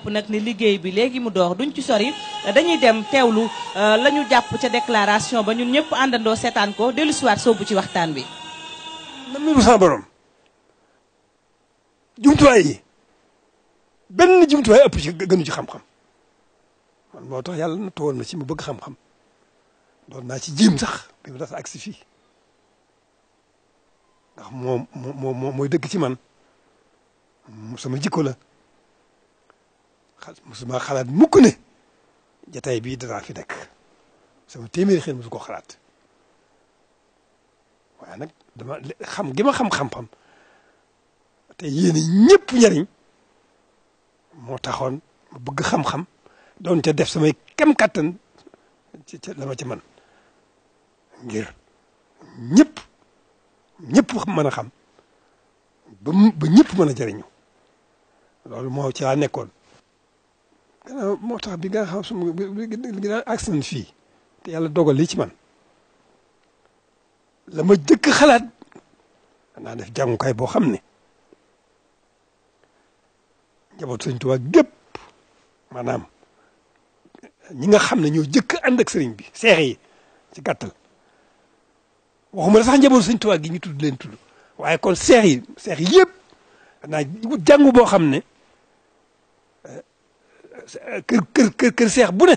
nag ni liggéey bi léegi mu door duñ ci sori dañuy dem teewlu la ñu jàpp ca déclaration ba ñun ñëpp àndandoo seetaan ko dellu siwaat soobu ci waxtaan bi. na mbiru sama borom jumtuwaay yi benn jumtuwaay ëpp ci gënu ci xam-xam man moo tax yàlla na towoon na ci mu bëgg xam-xam doon naa ci jéem sax bi mu das agsi fii ndax mooy dëgg ci man sama jikko la musuma xalaat mukk ne jataay bii danaa fi nekk sama téeméeri xel musu ko xalaat waaye nag dama xam gi ma xam-xam te yéen ñëpp njariñ moo taxoon ma bëgg xam-xam doon ca def samay kem kattan ci la ma ci man ngir ñëpp mën a xam ba ñëpp mën a jëriñu loolu moo ci laa nekkoon. gannaaw moo tax bi nga xam suma bi daan agsi fii te yàlla dogal lii ci man la ma jëkk xalaat naa def jàngukaay boo xam ne njabootu Sëriñ Tuubaa gépp maanaam ñi nga xam ne ñoo jëkk ànd ak sëriñ bi seex yi ci gàttal waxuma la sax njabootu Sëriñ Tuubaa gi ñu tudd leen tudd waaye kon seex yi yëpp naa jàngu boo xam ne kër seex bu ne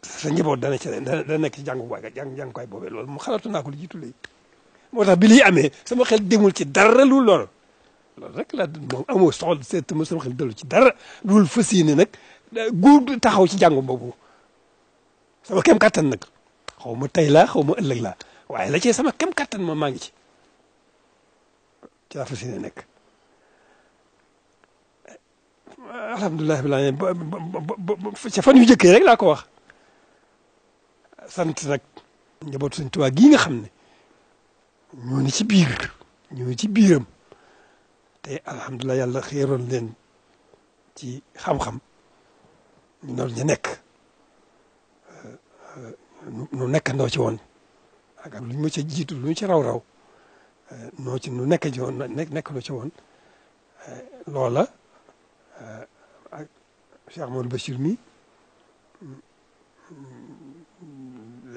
sa njaboot dana nekk ci jàngukaay boobee loolu mu xalaatu naa ko lu jiitu léegi moo tax bi liy amee sama xel demul ci dara lu loolu rek la moom amoo soxla seet ma sama xel dellu ci dara loolu fas yéene nag góor taxaw ci jàngu boobu sama kem kattan nag xaw ma tey laa xaw ma ëllëg laa waaye la ci sama kem kattan moom maa ngi ci laa fas yéene nekk alhamdulilah bi laa ca fan yu jëkkee rek laa ko wax sant nag njabootu Sëriñ Tuubaa gii nga xam ne ñoo ni ci biir ñoo ci biiram te alhamdulilah yàlla xéeroon leen ci xam-xam ñu noonu ñu nekk nu nekkandoo ci woon ak lu ñu ma ca jiitu lu ñu ci raw nu nekk ci woon nekkandoo ci woon loola ak Cheikh Amadou Bachir mi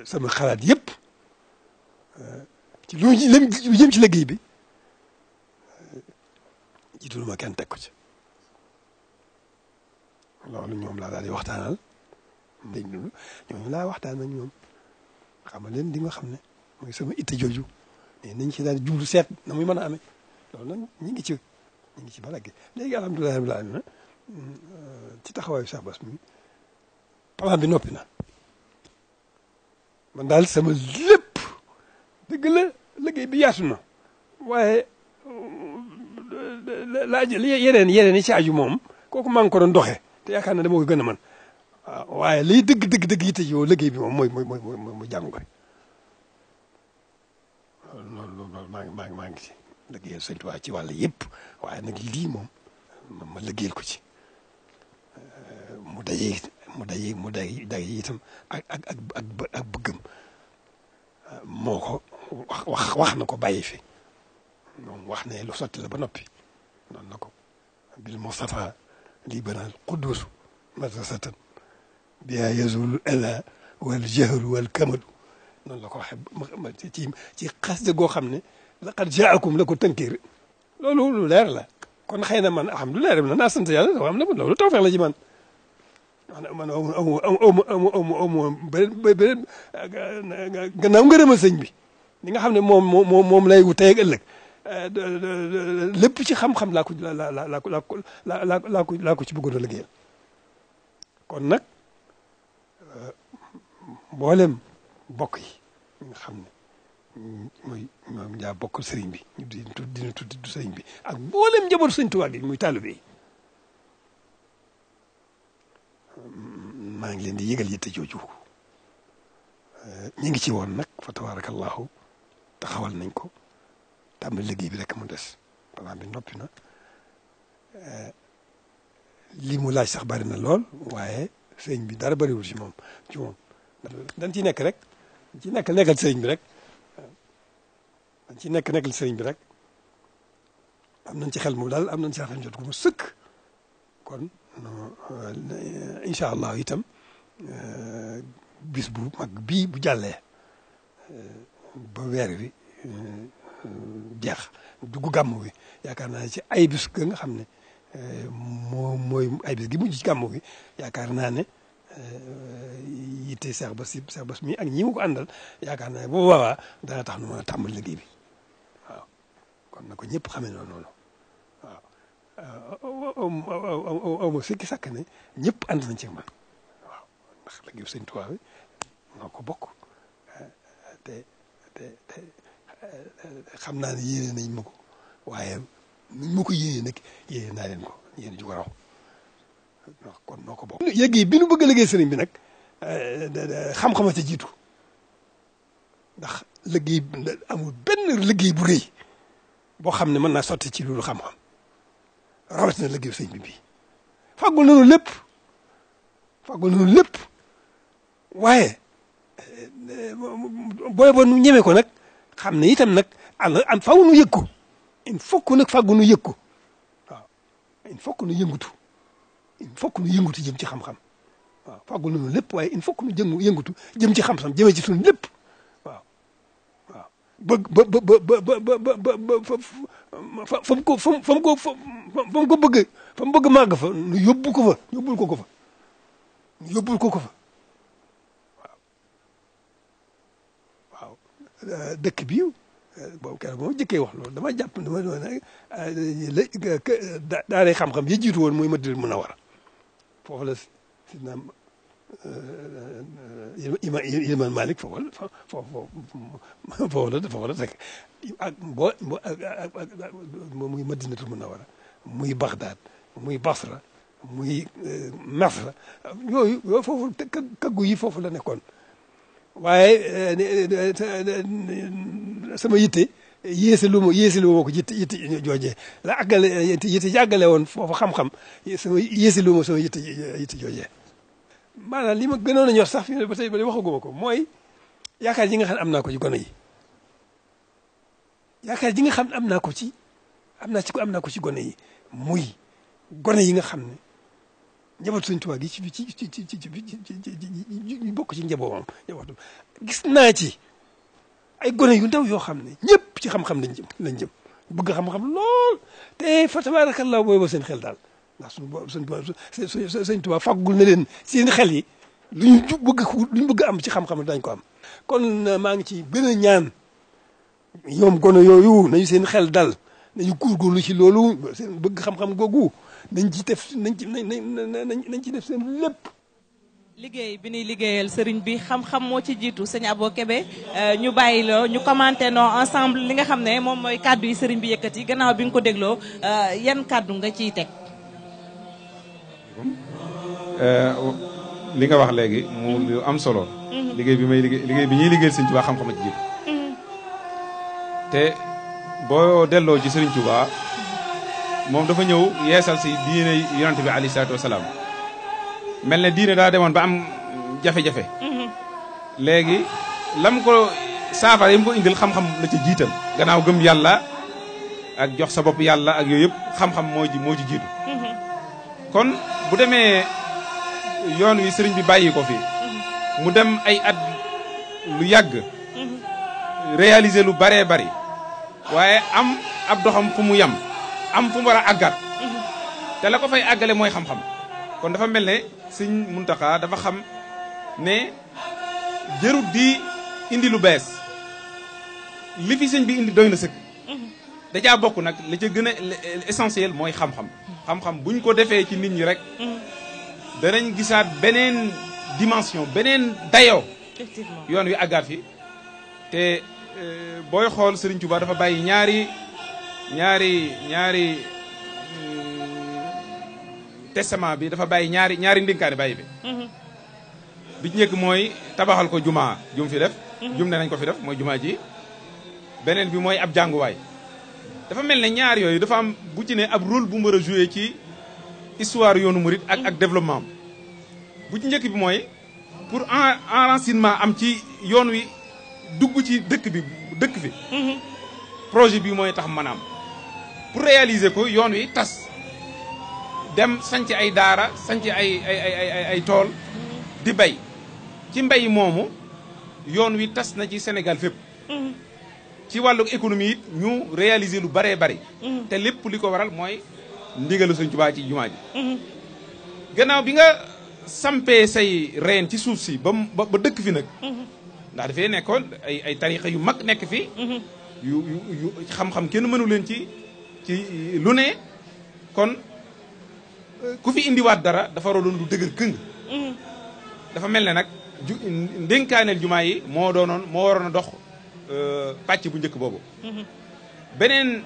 sama xalaat yëpp ci lu jëm ci liggéey bi jiitul ma kenn teg ko ci loolu ñoom laa daal di waxtaanal ñoom laa waxtaan ak ñoom xamal leen di nga xam ne mooy sama itte jooju mais nañ ci daal di jublu seet na muy mën a amee loolu nag ñu ngi ci ba léegi alhamdulilah rabbil alamin ci taxawaayu Cheikh Bass mi plan bi noppi na man daal sama lépp dëgg la liggéey bi yaatu na waaye laaj yeneen yi ci aju moom kooku maa ngi ko doon doxee te yaakaar na dama ko gën a mën waaye liy dëgg yitte yow liggéey bi moom mooy jàngu koy loolu maa ngi ci liggéeyal Sëriñ Tuubaa ci wàll yëpp waaye nag lii moom ma liggéeyal ko ci mu daje itam ak bëggam moo ko wax na ko bàyyi fi moom wax ne lu sotti la ba noppi noonu na ko bil Mustafa lii banal quddus madrasatan biha yazulu ala wal jahlu wal kamalu noonu la ko waxee ci xasida goo xam ne laqad jaakum la ko tënkee loolu lu leer la kon xëy na man alhamdulilah rek naa sant yàlla xam ne loolu tawfeex la ci man beneen gannaaw ngërëmal sëñ bi li nga xam ne moom lay wut tey ak ëllëg lépp ci xam-xam laa ko ci bëggoon a liggéeyal kon nag mboolem bokk yi nga xam ne muy ñoom ñaa bokkal sëriñ bi ñu dina tudd sëriñ bi ak mboolem njabootu Sëriñ Tuubaa gi muy taalibe yi maa ngi leen di yëgal yitte jooju ñu ngi ci woon nag fa tabarakallahu taxawal nañ ko tàmbali liggéey bi rek mu des plan bi noppi na lii mu laaj sax bari na lool waaye sëriñ bi dara bariwul ci moom dañ ci nekk rek ci nekkal sëriñ bi rek dañ ci nekkal sëriñ bi rek am nañ ci xel mu daal am nañ ci xel jot gu mu sëkk kon incha allah itam bis bu mag bii bu jàllee ba weer wi jeex dugg gàmm wi yaakaar naa ne ci ay bis ga nga xam ne mooy ay bis gi mujj ci gàmm wi yaakaar naa ne yitte Cheikh Bass mi ak ñi mu ko àndal yaakaar naa ne bu boobaa dana tax nu mën a tàmbali liggéey bi waaw kon na ko ñëpp xamee noonu waaw aw ma sikki sàkk ne ñëpp ànd nañ ci man waaw ndax liggéeyu Sëñ Tuubaa bi noo ko bokk te xam naa ne yéene nañ ma ko waaye nuñ ma ko yéene nag yéene naa leen ko yéene ju ko raw kon noo ko bokk. yëg bi nu bëgg a liggéey sëriñ bi nag xam-xama ca jiitu ndax liggéey amul benn liggéey bu rëy boo xam ne mën naa sotti ci loolu xam-xam rawatina liggéeyu sëriñ bi bii fàggul nañu lépp waaye booy ba nu ñeme ko nag xam ne itam nag am faaw nu yëg ko il faut que nag fàggu nu yëg ko waaw il faut que nu yëngutu jëm ci xam-xam waaw fàggul nañu lépp waaye il faut que nu yëngutu jëm ci xam-xam jëmee ci suñu lépp waaw bëgg fa mu ko bëgg màgg fa nu yóbbul ko fa waaw dëkk bi boobu keroog moom jëkkee wax loolu dama jàpp daanay xam-xam yi jiitu woon muy Madinatul Munawwara foofu la sidna Ilimaan Malik foofu la teg ak muy Madinatul Munawwara muy Baghdad muy Basra muy Masra yooyu foofu kaggu yi foofu la nekkoon waaye sama yitte yéesalu ma ko yitte joojee la àggale yitte jàggale woon foofu xam-xam sama yéesalu ma sama yitte joojee maanaam li ma gënoon a ñor sax fi ba tey ba waxaguma ko mooy yaakaar ji nga xam ne am naa ko ci gone yi yaakaar ji nga xam ne am naa ko ci gone yi muy gone yi nga xam ne njabootu Sëñ Tuubaa gi ci bokk ci njabootam gis naa ci ay gone yu ndaw yoo xam ne ñëpp ci xam-xam lañ jëm bëgg xam-xam lool te fa tabaarakallaa booy ba seen xel daal ndax Sëñ Tuubaa faggul na leen seen xel yi luñ bëgg am ci xam-xam dañ ko am. kon maa ngi ci gën a ñaan ñoom gone yooyu nañu seen xel dal nañu góorgóorlu ci loolu seen bëgg xam-xam googu nañ ci def seen lépp. liggéey bi ñuy liggéeyal sëriñ bi xam-xam moo ci jiitu sëñ Abo Kébé ñu bàyyi loo ñu commenté noo ensemble li nga xam ne moom mooy kàddu yi sëriñ bi yëkkati gannaaw bi nga ko dégloo yan kàddu nga ciy teg. li nga wax léegi mu lu am solo. liggéey bi ñuy liggéeyal sëriñ Tuubaa xam-xam a ci jiitu. te boo delloo ci sëriñ Tuubaa moom dafa ñëw yeesal si diine yonante bi alayhi salaatu wasalaam mel ne diine daa demoon ba am jafe-jafe léegi lam ko saafara yi mu ko indil xam-xam la ci jiital gannaaw gëm yàlla ak jox sa bopp yàlla ak yooyu yëpp xam-xam moo ci jiitu kon bu demee yoon wi sëriñ bi bàyyi ko fi mu dem ay at lu yàgg réaliser lu baree bari waaye am ab doxam fu mu yem am fu mu war a àggat te la ko fay àggale mooy xam-xam kon dafa mel ne sëñ Muntaxa dafa xam ne jërut di indi lu bees li fi sëñ bi indi doy na sëkk dajaa bokk nag la ca gën a essentiel mooy xam-xam xam-xam buñ ko defee ci nit ñi rek danañ gisaat beneen dimension beneen dayoo yoon wi àggaat fi te booy xool Sëriñ Tuubaa dafa bàyyi ñaari testament bi dafa bàyyi ñaari ndénkaane bàyyi bi ci njëkk mooy tabaxal ko jumaa jum fi def jum ne nañ ko fi def mooy jumaa ji beneen bi mooy ab jànguwaay dafa mel ne ñaar yooyu dafa am bu ci ne ab rôle bu mu war a joué ci histoire yoonu murit ak développement bu ci njëkk bi mooy pour enracinement am ci yoon wi dugg ci dëkk fi projet bi mooy tax maanaam pour réaliser ko yoon wi tas dem sanc ay daara sanc ay tool di bay ci mbay moomu yoon wi tas na ci Sénégal fépp ci wàllu économie it ñu réaliser lu baree bari te lépp li ko waral mooy ndigalu Sëñ Tuubaa ci jumaa ji gannaaw bi nga sampee say reen ci suuf si ba dëkk fi nag ndax dafay nekkoon ay tarixa yu mag nekk fi yu xam-xam kenn mënu leen ci lu ne kon ku fi indiwaat dara dafa war a doon lu dëgër këng dafa mel ne nag ndénkaaneel jumaa yi moo waroon a dox pàcc bu njëkk boobu beneen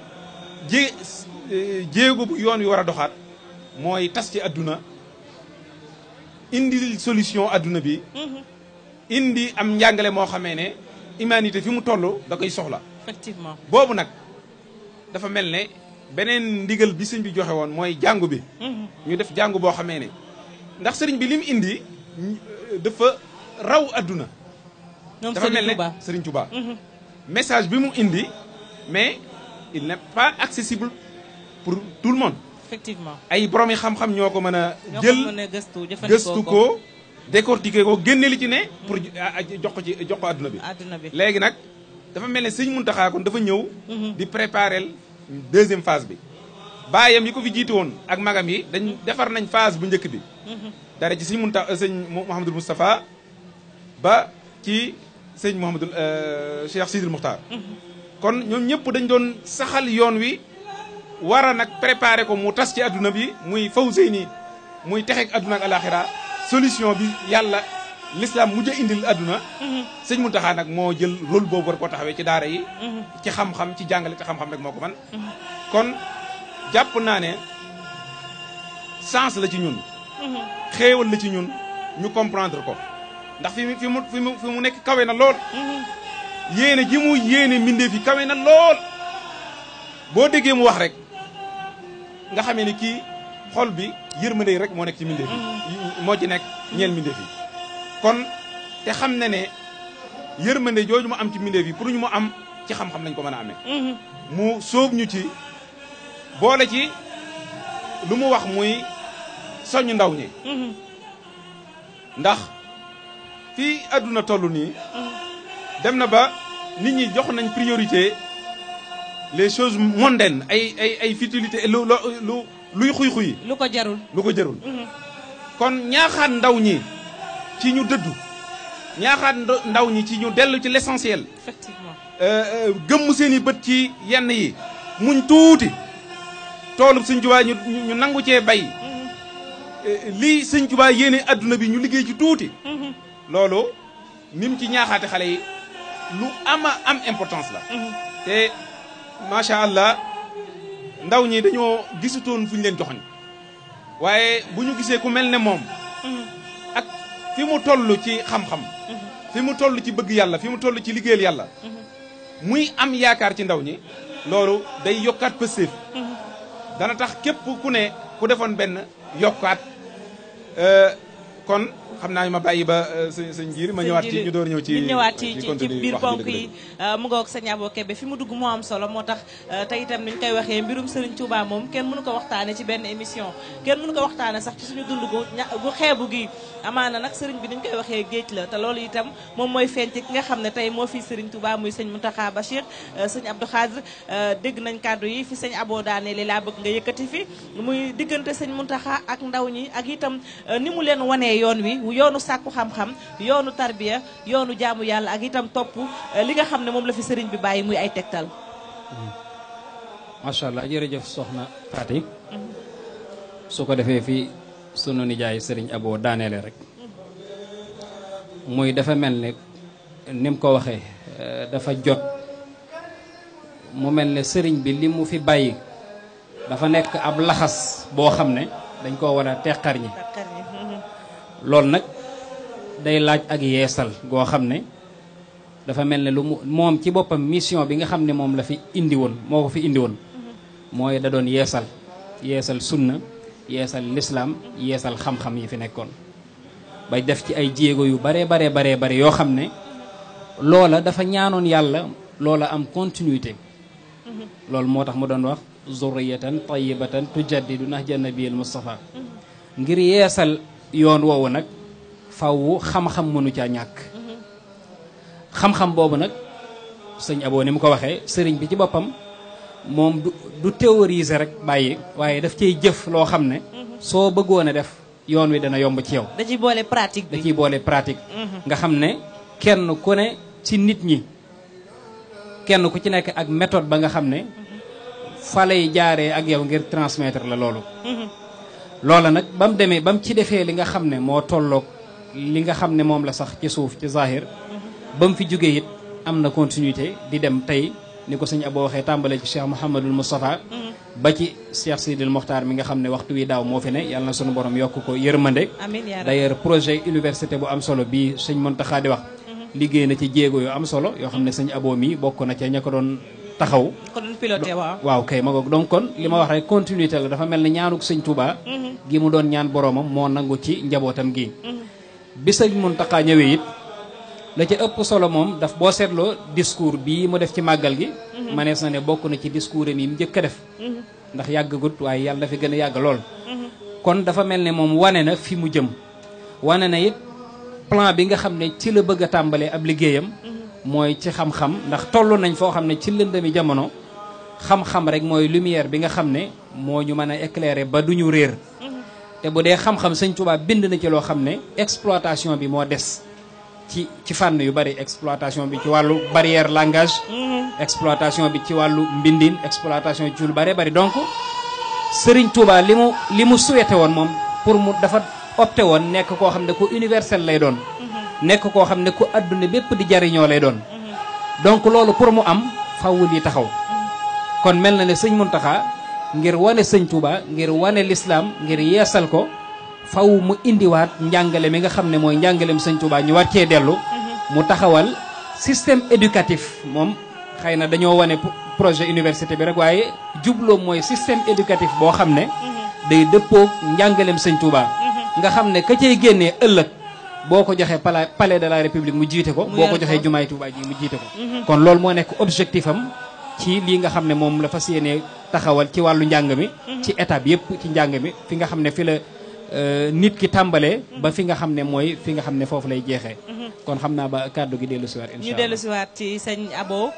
jéego bu yoon wi war a doxaat mooy tas ci adduna indi solution adduna bi indi am njàngale moo xamee ne humanité fi mu toll da koy soxla effectivement boobu nag dafa mel ne beneen ndigal bi sëñ bi joxe woon mooy jàngu bi ñu def jàngu boo xamee ne ndax sëriñ bi li mu indi dafa raw adduna dafa mel ne sëriñ Touba message bi mu indi mais il n'est pas accessible pour tout le monde effectivement ay borom yi xam-xam ñoo ko mën a jël gëstu ko décortiquer ko génne li ci ne pour jox ko adduna bi léegi nag dafa mel ne sëñ Muntaxa kon dafa ñëw di préparer deuxième phase bi baayam yi ko fi jiite woon ak magam yi dañ defar nañ phase bu njëkk bi dara ci sëñ Mouhamadul Moustapha ba ci sëñ Mouhamadul Cheikh Sidil Muxtaar kon ñoom ñëpp dañ doon saxal yoon wi war a nag préparer ko mu tas ci adduna bi muy fawzeyni muy texeeg adduna ak alaxira solution bi yàlla l'islam mujj a indil adduna sëñ Muntaxa nag moo jël rôle boobu war koo taxawee ci daara yi ci xam-xam ci jàngale ci xam-xam rek moo ko man kon jàpp naa ne chance la ci ñun xéewal la ci ñun ñu comprendre ko ndax fi mu nekk kawe na lool yéene ji mu yéene mbindeef yi kawe na lool boo déggee mu wax rek nga xamee ni kii xol bi yërmande rek moo nekk ci mbindeef yi moo ci nekk ñeel mbindeef yi kon te xam ne ne yërmande jooju mu am ci mbindeef yi pour ñu mu am ci xam-xam lañ ko mën a amee mu sóob ñu ci boole ci lu mu wax muy soññ ndaw ñi ndax fii adduna toll nii dem na ba nit ñi jox nañ priorité les choses mondaines ay futilité luy xuy-xuy lu ko jarul kon ñaaxaat ndaw ñi ci ñu dëddu ñaaxaat ndaw ñi ci ñu dellu ci l'essentiel effectivement gëmm seen i bët ci yenn yi muñ tuuti toolub Sëñ Tuubaa ñu nangu cee bay lii Sëñ Tuubaa yéene adduna bi ñu liggéey ci tuuti loolu ni mu ci ñaaxaate xale yi lu am importance la te macha allah ndaw ñi dañoo gisutoon fu ñu leen joxoñ waaye bu ñu gisee ku mel ne moom ak fi mu toll ci xam-xam fi mu toll ci bëgg yàlla fi mu toll ci liggéeyal yàlla muy am yaakaar ci ndaw ñi loolu day yokkaat pëstéef dana tax képp ku ne ku defoon benn yokkaat kon xam naa ma bàyyi ba sëñ Jiir ma ñëwaat ci ñu door ñëw ci biir ponk yi mu ngoog sëñ Abo Kébé fi mu dugg moo am solo moo tax tey itam ni ñu koy waxee mbirum Serigne Touba moom kenn mënu ko waxtaane ci benn émission kenn mënu ko waxtaane sax ci suñu dund gu xeebu gi amaana nag Serigne bi ni ñu koy waxee géej la te loolu itam moom mooy feeñ ci ki nga xam ne tey moo fi Serigne Touba muy sëñ Mountakha Bachir sëñ Abdou Khadre dégg nañ kàddu yi fi sëñ Abo daane li laa bëgg nga yëkkati fi muy diggante sëñ Mountakha ak ndaw ñi ak itam ni mu leen wanee yoon wi yoonu sàkku xam-xam yoonu tarbiya yoonu jaamu yàlla ak itam topp li nga xam ne moom la fi sëriñ bi bàyyi muy ay tegtal. macha allah jërëjëf soxna Fatick. su ko defee fii sunu nijaay sëriñ Abo daaneele rek muy dafa mel ne ni mu ko waxee dafa jot mu mel ne sëriñ bi li mu fi bàyyi dafa nekk ab laxas boo xam ne dañ koo war a teqar ñi loolu nag day laaj ak yeesal goo xam ne dafa mel ne lu moom ci boppam mission bi nga xam ne moom la fi indi woon moo ko fi indi woon mooy da doon yeesal sunna yeesal lislaam yeesal xam-xam yi fi nekkoon bay def ci ay jéego yu bare yoo xam ne loola dafa ñaanoon yàlla loola am continuité loolu moo tax mu doon wax zurriyatan tayyibatan tujaddidu nahja nabiyil Mustafa ngir yeesal yoon woowu nag faw xam-xam mënu caa ñàkk xam-xam boobu nag sëñ Abo ni mu ko waxee sëriñ bi ci boppam moom du théoriser rek bàyyi waaye daf cay jëf loo xam ne soo bëggoon a def yoon wi dana yomb ci yow. da ciy boole pratique bi da ciy boole pratique. nga xam ne kenn ku ne ci nit ñi kenn ku ci nekk ak méthode ba nga xam ne fa lay jaaree ak yow ngir transmettre la loolu. loola nag ba mu demee ba mu ci defee li nga xam ne moo tolloog li nga xam ne moom la sax ci suuf ci zahir ba mu fi jógee it am na continuité di dem tey ni ko sëñ Abo waxee tàmbale ci Cheikh Mouhamadul Moustapha ba ci Cheikh Sidil Mokhtar mi nga xam ne waxtu wi daaw moo fi ne yàlla na sunu borom yokk ko yërmande. amiin yaa rabbi. d'ailleurs projet université bu am solo bii sëñ Mountakha di wax liggéey na ci jéego yu am solo yoo xam ne sëñ Abo mi bokk na ca ña ko doon taxaw. ko doon piloté waaw. waaw kay ma goog donc kon li ma wax rek continuité la dafa mel ne ñaanuk sëñ Touba. gi mu doon ñaan boromam moo nangu ci njabootam gi. bi sëñ Mountakha ñëwee it la ca ëpp solo moom daf boo seetloo discours bii mu def ci màggal gi. manees na ne bokk na ci discours yi mu njëkk a def. ndax yàggagut waaye yàlla dafa gën a yàgg lool. kon dafa mel ne moom wane na fi mu jëm. wane na it plan bi nga xam ne ci la bëgg a tàmbalee ab liggéeyam. mooy ci xam-xam ndax toll nañ foo xam ne ci lëndami jamono xam-xam rek mooy lumière bi nga xam ne moo ñu mën a éclairer ba du ñu réer. te bu dee xam-xam sëñ Tuubaa bind na ci loo xam ne exploitation bi moo des ci fànn yu bari exploitation bi ci wàllu barrière langage. exploitation bi ci wàllu mbindin exploitation ci lu bari bari donc Serigne Touba li mu souhaité woon moom pour mu dafa opté woon nekk koo xam ne ku universel lay doon. nekk koo xam ne ku adduna bépp di jariñoo lay doon. donc loolu pour mu am fawul yi taxaw. kon mel na ne sëñ Mountakha ngir wane sëñ Touba ngir wane l'islam ngir yeesal ko faw mu indiwaat njàngale mi nga xam ne mooy njàngalem sëñ Touba ñu war cee dellu. mu taxawal système éducatif moom. xëy na dañoo wane projet université bi rek waaye jubloom mooy système éducatif boo xam ne day dëppoog njàngaleem sëñ Touba nga xam ne ka cay génnee ëllëg boo ko joxee palais de la république mu jiite ko boo ko joxee jumaay Touba ji mu jiite ko kon loolu moo nekk objectif am ci lii nga xam ne moom la fas yéenee taxawal ci wàllu njàng mi ci étape yëpp ci njàng mi fi nga xam ne fi la nit ki tàmbalee ba fi nga xam ne mooy fi nga xam ne foofu lay jeexee kon xam naa ba kàddu gi dellu siwaat incha allah ñu dellu siwaat ci sëñ Abo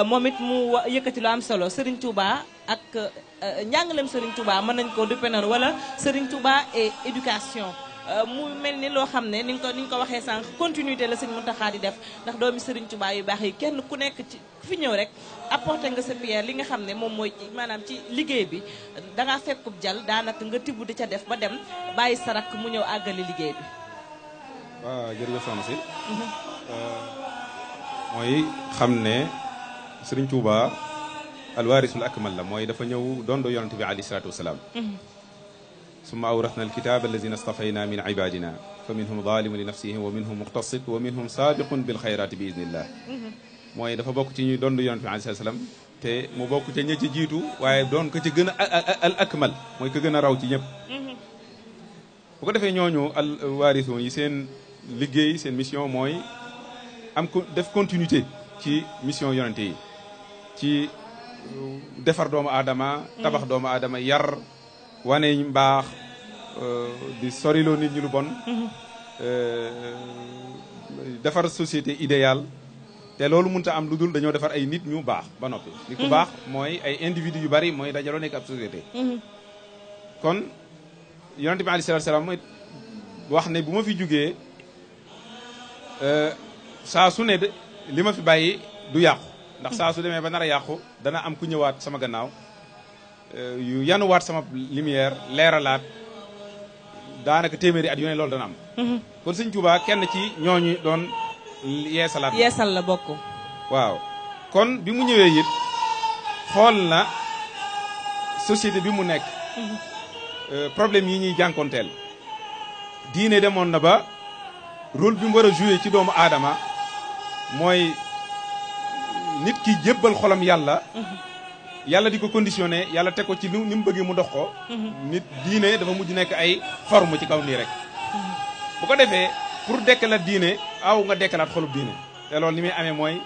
moom it mu yëkkati lu am solo Serigne Touba ak njàngaleem Serigne Touba mën nañ ko duppe noonu wala Serigne Touba et éducation mu mel ni loo xam ne ni nga ko waxee sànq continuité la sëñ Mountakha di def ndax doomi Serigne Touba yu baax yi kenn ku nekk ci fi ñëw rek apporté nga sa pierre li nga xam ne moom mooy maanaam ci liggéey bi dangaa fekkub jal daanaka nga tibb di ca def ba dem bàyyi sa rakk mu ñëw àggali liggéey bi. waaw jërëjëf soxna si mooy xam ne Sëriñ Tuuba alwaarisul akmal la mooy dafa ñëw dondo yonante bi alayhi salaatu wasalaam summa awrasna alkitaba allazina stafayna min ibadina fa minhum zalimun li nafsihi wa minhum muqtasid wa minhum sabiqun bil xayrati bi idnillah mooy dafa bokk ci ñuy dondo yonante bi alayhi salaatu wasalaam te mu bokk ca ña ci jiitu waaye doon ko ci gën a al akmal mooy ko gën a raw ci ñëpp bu ko defee ñooñu al waarisuun yi seen liggéey seen mission mooy am ko def continuité ci mission yonente yi ci defar doomu aadama tabax doomu aadama yar wane mbaax di soriloo nit ñi lu bon defar société idéale te loolu mënta am lu dul dañoo defar ay nit ñu baax ba noppi nit ku baax mooy ay individu yu bari mooy dajaloo nekk ab société kon yonente bi alayhi salaatu salaam mooy wax ne bu ma fi jógee saa su ne de li ma fi bàyyi du yàqu ndax saa su demee ba nar a yàqu dana am ku ñëwaat sama gannaaw yu yanuwaat sama lumière leeralaat daanaka téeméeri at yu ne loolu dana am kon sëñ Tuubaa kenn ci ñooñu doon yeesalaat yeesal la bokk waaw kon bi mu ñëwee it xool na société bi mu nekk problème yi ñuy jànkonteel diine demoon na ba rôle bi mu war a joué ci doomu aadama mooy nit ki jébbal xolam yàlla yàlla di ko conditionné yàlla teg ko ci ni mu bëggee mu dox ko nit diine dafa mujj nekk ay forme ci kaw nii rek bu ko defee pour dekkalaat diine aw nga dekkalaat xolub diine te loolu ni muy amee mooy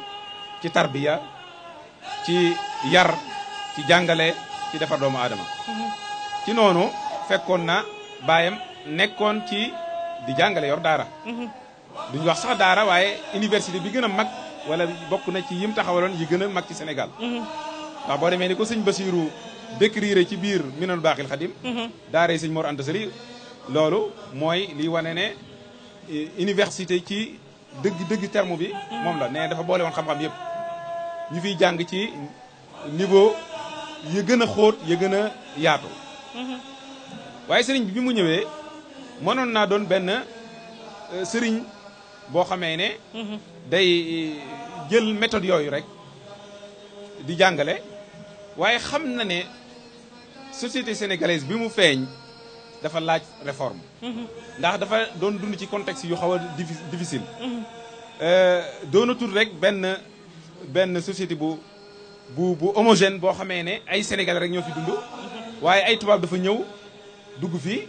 ci tarbiya ci yar ci jàngale ci defar doomu aadama ci noonu fekkoon na baayam nekkoon ci di jàngale yor daara duñu wax sax daara waaye université bi gën a mag wala bokk na ci yim taxawaloon yi gën a mag ci Sénégal ndax boo demee ni ko sëñ Basiiru décrire ci biir Minanul Baaxil Xadim daara yi sëñ Mor Anta Sali loolu mooy li wane ne université ci dëgg terme bi moom la ne dafa boole woon xam-xam yëpp ñu fiy jàng ci niveau ya gën a xóot ya gën a yaatu waaye sëriñ bi mu ñëwee mënoon naa doon benn sëriñ boo xamee ne day jël méthode yooyu rek di jàngale waaye xam na ne société sénégalaise bi mu feeñ dafa laaj réforme ndax dafa doon dund ci contexte yu xaw a difficile doonatul rek benn société bu homogène boo xamee ne ay sénégalais rek ñoo fi dund waaye ay tubaab dafa ñëw dugg fi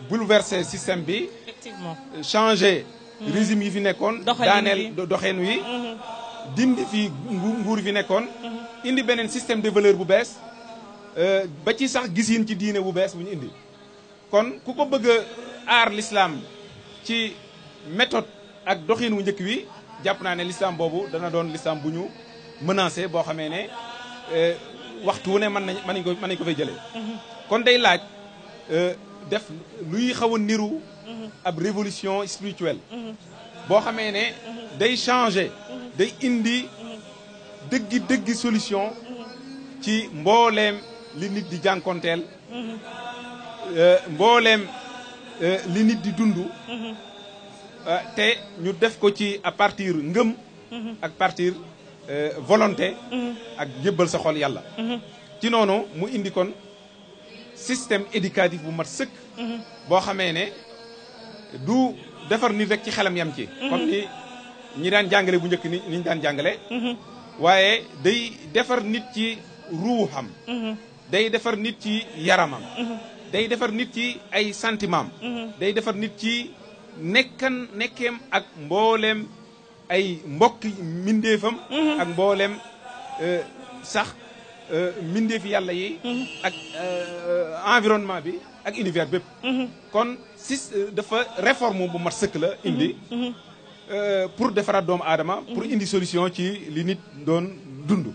bouleverser système bi effectivement changer régime yi fi nekkoon daaneel doxeen wi dindi fi nguur fi nekkoon indi beneen système de valeur bu bees ba ci sax gisin ci diine bu bees bu ñu indi kon ku ko bëgg a aar l'islam ci méthode ak doxin wu njëkk wi jàpp naa ne l'islam boobu dana doon l'islam bu ñu menacé boo xamee ne waxtu wu ne mën nañ ko fay jëlee kon day laaj def luy xaw a niru ab révolution spirituelle boo xamee ne day changer day indi dëggi solution ci mbooleem li nit di jànkonteel mbooleem li nit di dund te ñu def ko ci à partir ngëm ak partir volonté ak jébbal sa xol yàlla ci noonu mu indi kon système éducatif bu mat sëkk boo xamee ne du defar nit rek ci xelam yam ci comme ni ñi daan jàngale bu njëkk ni ñu daan jàngale waaye day defar nit ci ruuxam day defar nit ci yaramam day defar nit ci ay sentiment day defar nit ci nekkeem ak mbooleem ay mbokki mbindeefam ak mbooleem sax mbindeefi yàlla yi ak environnement bi ak univers bépp kon dafa réforme bu mat sëkk la indi pour defaraat doomu aadama pour indi solution ci li nit doon dund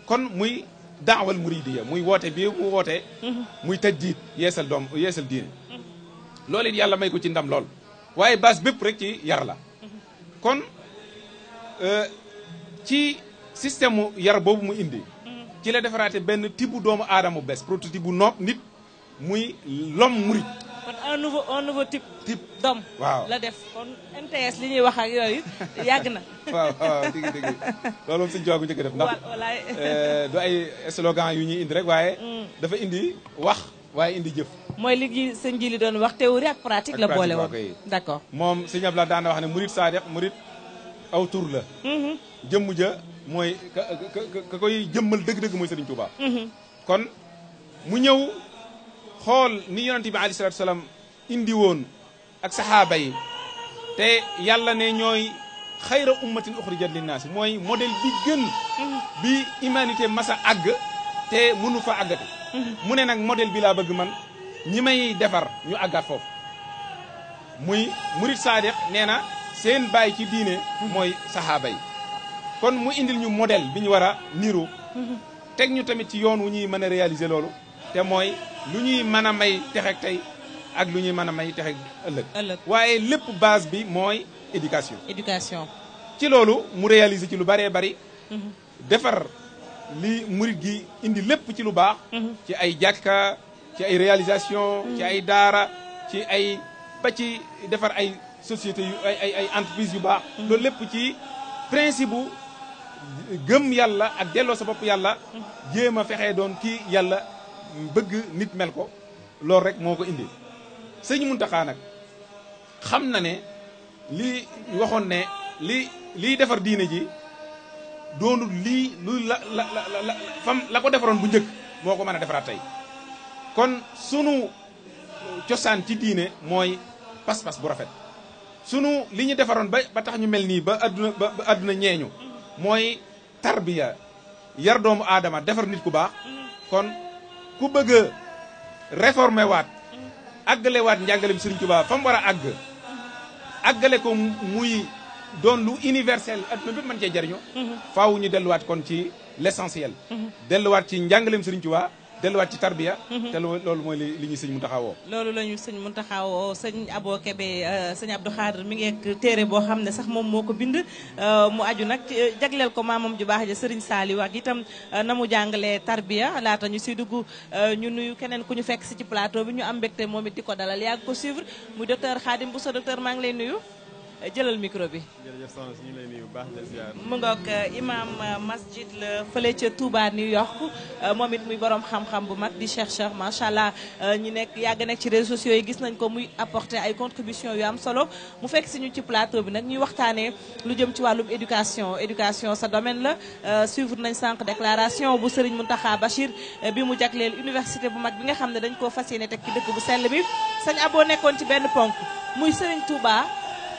kon muy daawal muridiya muy woote bi mu woote muy tajdiid yeesal diine loolu it yàlla may ko ci ndam lool waaye base bépp rek ci yar la kon ci système mu yar boobu mu indi ci la defaraate benn tibu doomu aadama bu bees prototype bu nit muy l'homme murid kon un nouveau type d'homme waaw la def kon MTS li ñuy wax ak yooyu yàgg na waaw dëgg loolu moom suñu joogu njëkk def ndax du ay slogan yu ñuy indi rek waaye dafa indi wax waaye indi jëf mooy li sëñ ji li doon wax théorie ak pratique la boole woon d'accord moom sëñ Abdoulaye daan na wax ne murid sadiq murid aw tur la jëmm ja mooy ka koy jëmmal dëgg-dëgg mooy Serigne Touba kon mu ñëw xool ni yonente bi alayhi salaatu salaam indi woon ak saxaaba yi te yàlla ne ñooy xayra ummatin uxrijat linnaasi mooy modèle bi gën bi humanité masa àgg te mënu fa àggate mu ne nag modèle bi laa bëgg man ñi may defar ñu àggaat foofu muy murid saadiq nee na seen baay ci diine mooy saxaaba yi kon mu indil ñu modèle bi ñu war a niru teg ñu tamit ci yoon wu ñuy mën a réaliser loolu te mooy lu ñuy mën a may texeeg tey ak lu ñuy mën a may texeeg ëllëg waaye lépp base bi mooy éducation ci loolu mu réaliser ci lu bëree bëri defar li murid gi indi lépp ci lu baax ci ay jàkka ci ay réalisation ci ay daara ci ay ba ci defar ay société yu ay entreprise yu baax loolu lépp ci principe bu gëm yàlla ak delloo sa bopp yàlla jéem a fexee doon kii yàlla bëgg nit mel ko loolu rek moo ko indi sëñ Muntaxa nag xam na ne li waxoon ne liy defar diine ji doonul lii lu la ko defaroon bu njëkk moo ko mën a defaraat tey kon sunu cosaan ci diine mooy pas-pas bu rafet sunu li ñu defaroon ba tax ñu mel nii ba adduna ñeeñu mooy tarbiya yar doomu aadama defar nit ku baax kon ku bëgg a réformer waat àggale waat njàngaleem Serigne Touba fa mu war a àggale ko muy doon lu universel adduna bi mën cee jariñoo faaw ñu delluwaat kon ci l'essentiel delluwaat ci njàngaleem Serigne Touba delluwaat ci tarbiya te loolu mooy li ñu sëñ Mountakha woo loolu la ñu sëñ Mountakha woo sëñ Abo Kébé sëñ Abdou Khadre mi ngi ak téere boo xam ne sax moom moo ko bind mu aju nag jagleel ko maamam ju baax ja Serigne Saliou ak itam na mu jàngalee tarbiya laata ñu si dugg ñu nuyu keneen ku ñu fekk si ci plateau bi ñu am mbégte moom it di ko dalal yàgg ko suivre muy docteur Khadim Bousso docteur maa ngi lay nuyu jëlal micro bi. jërëjëf soxna si ñu ngi lay nuyu bu baax di ziar. mu ngoog imam masjid la fële ca Touba New York moom it muy borom xam-xam bu mag di chercheur macha allah ñi nekk yàgg nekk ci réseaux sociaux yi gis nañ ko muy apporter ay contributions yu am solo mu fekk si ñu ci plateau bi nag ñuy waxtaanee lu jëm ci wàllum éducation sa domaine la suivre nañ sànq déclaration bu Serigne Mountakha Bachir bi mu jagleel université bu mag bi nga xam ne dañ koo fas yéene teg ci dëkk bu sell bi sëñ Abo nekkoon ci benn ponk muy Serigne Touba.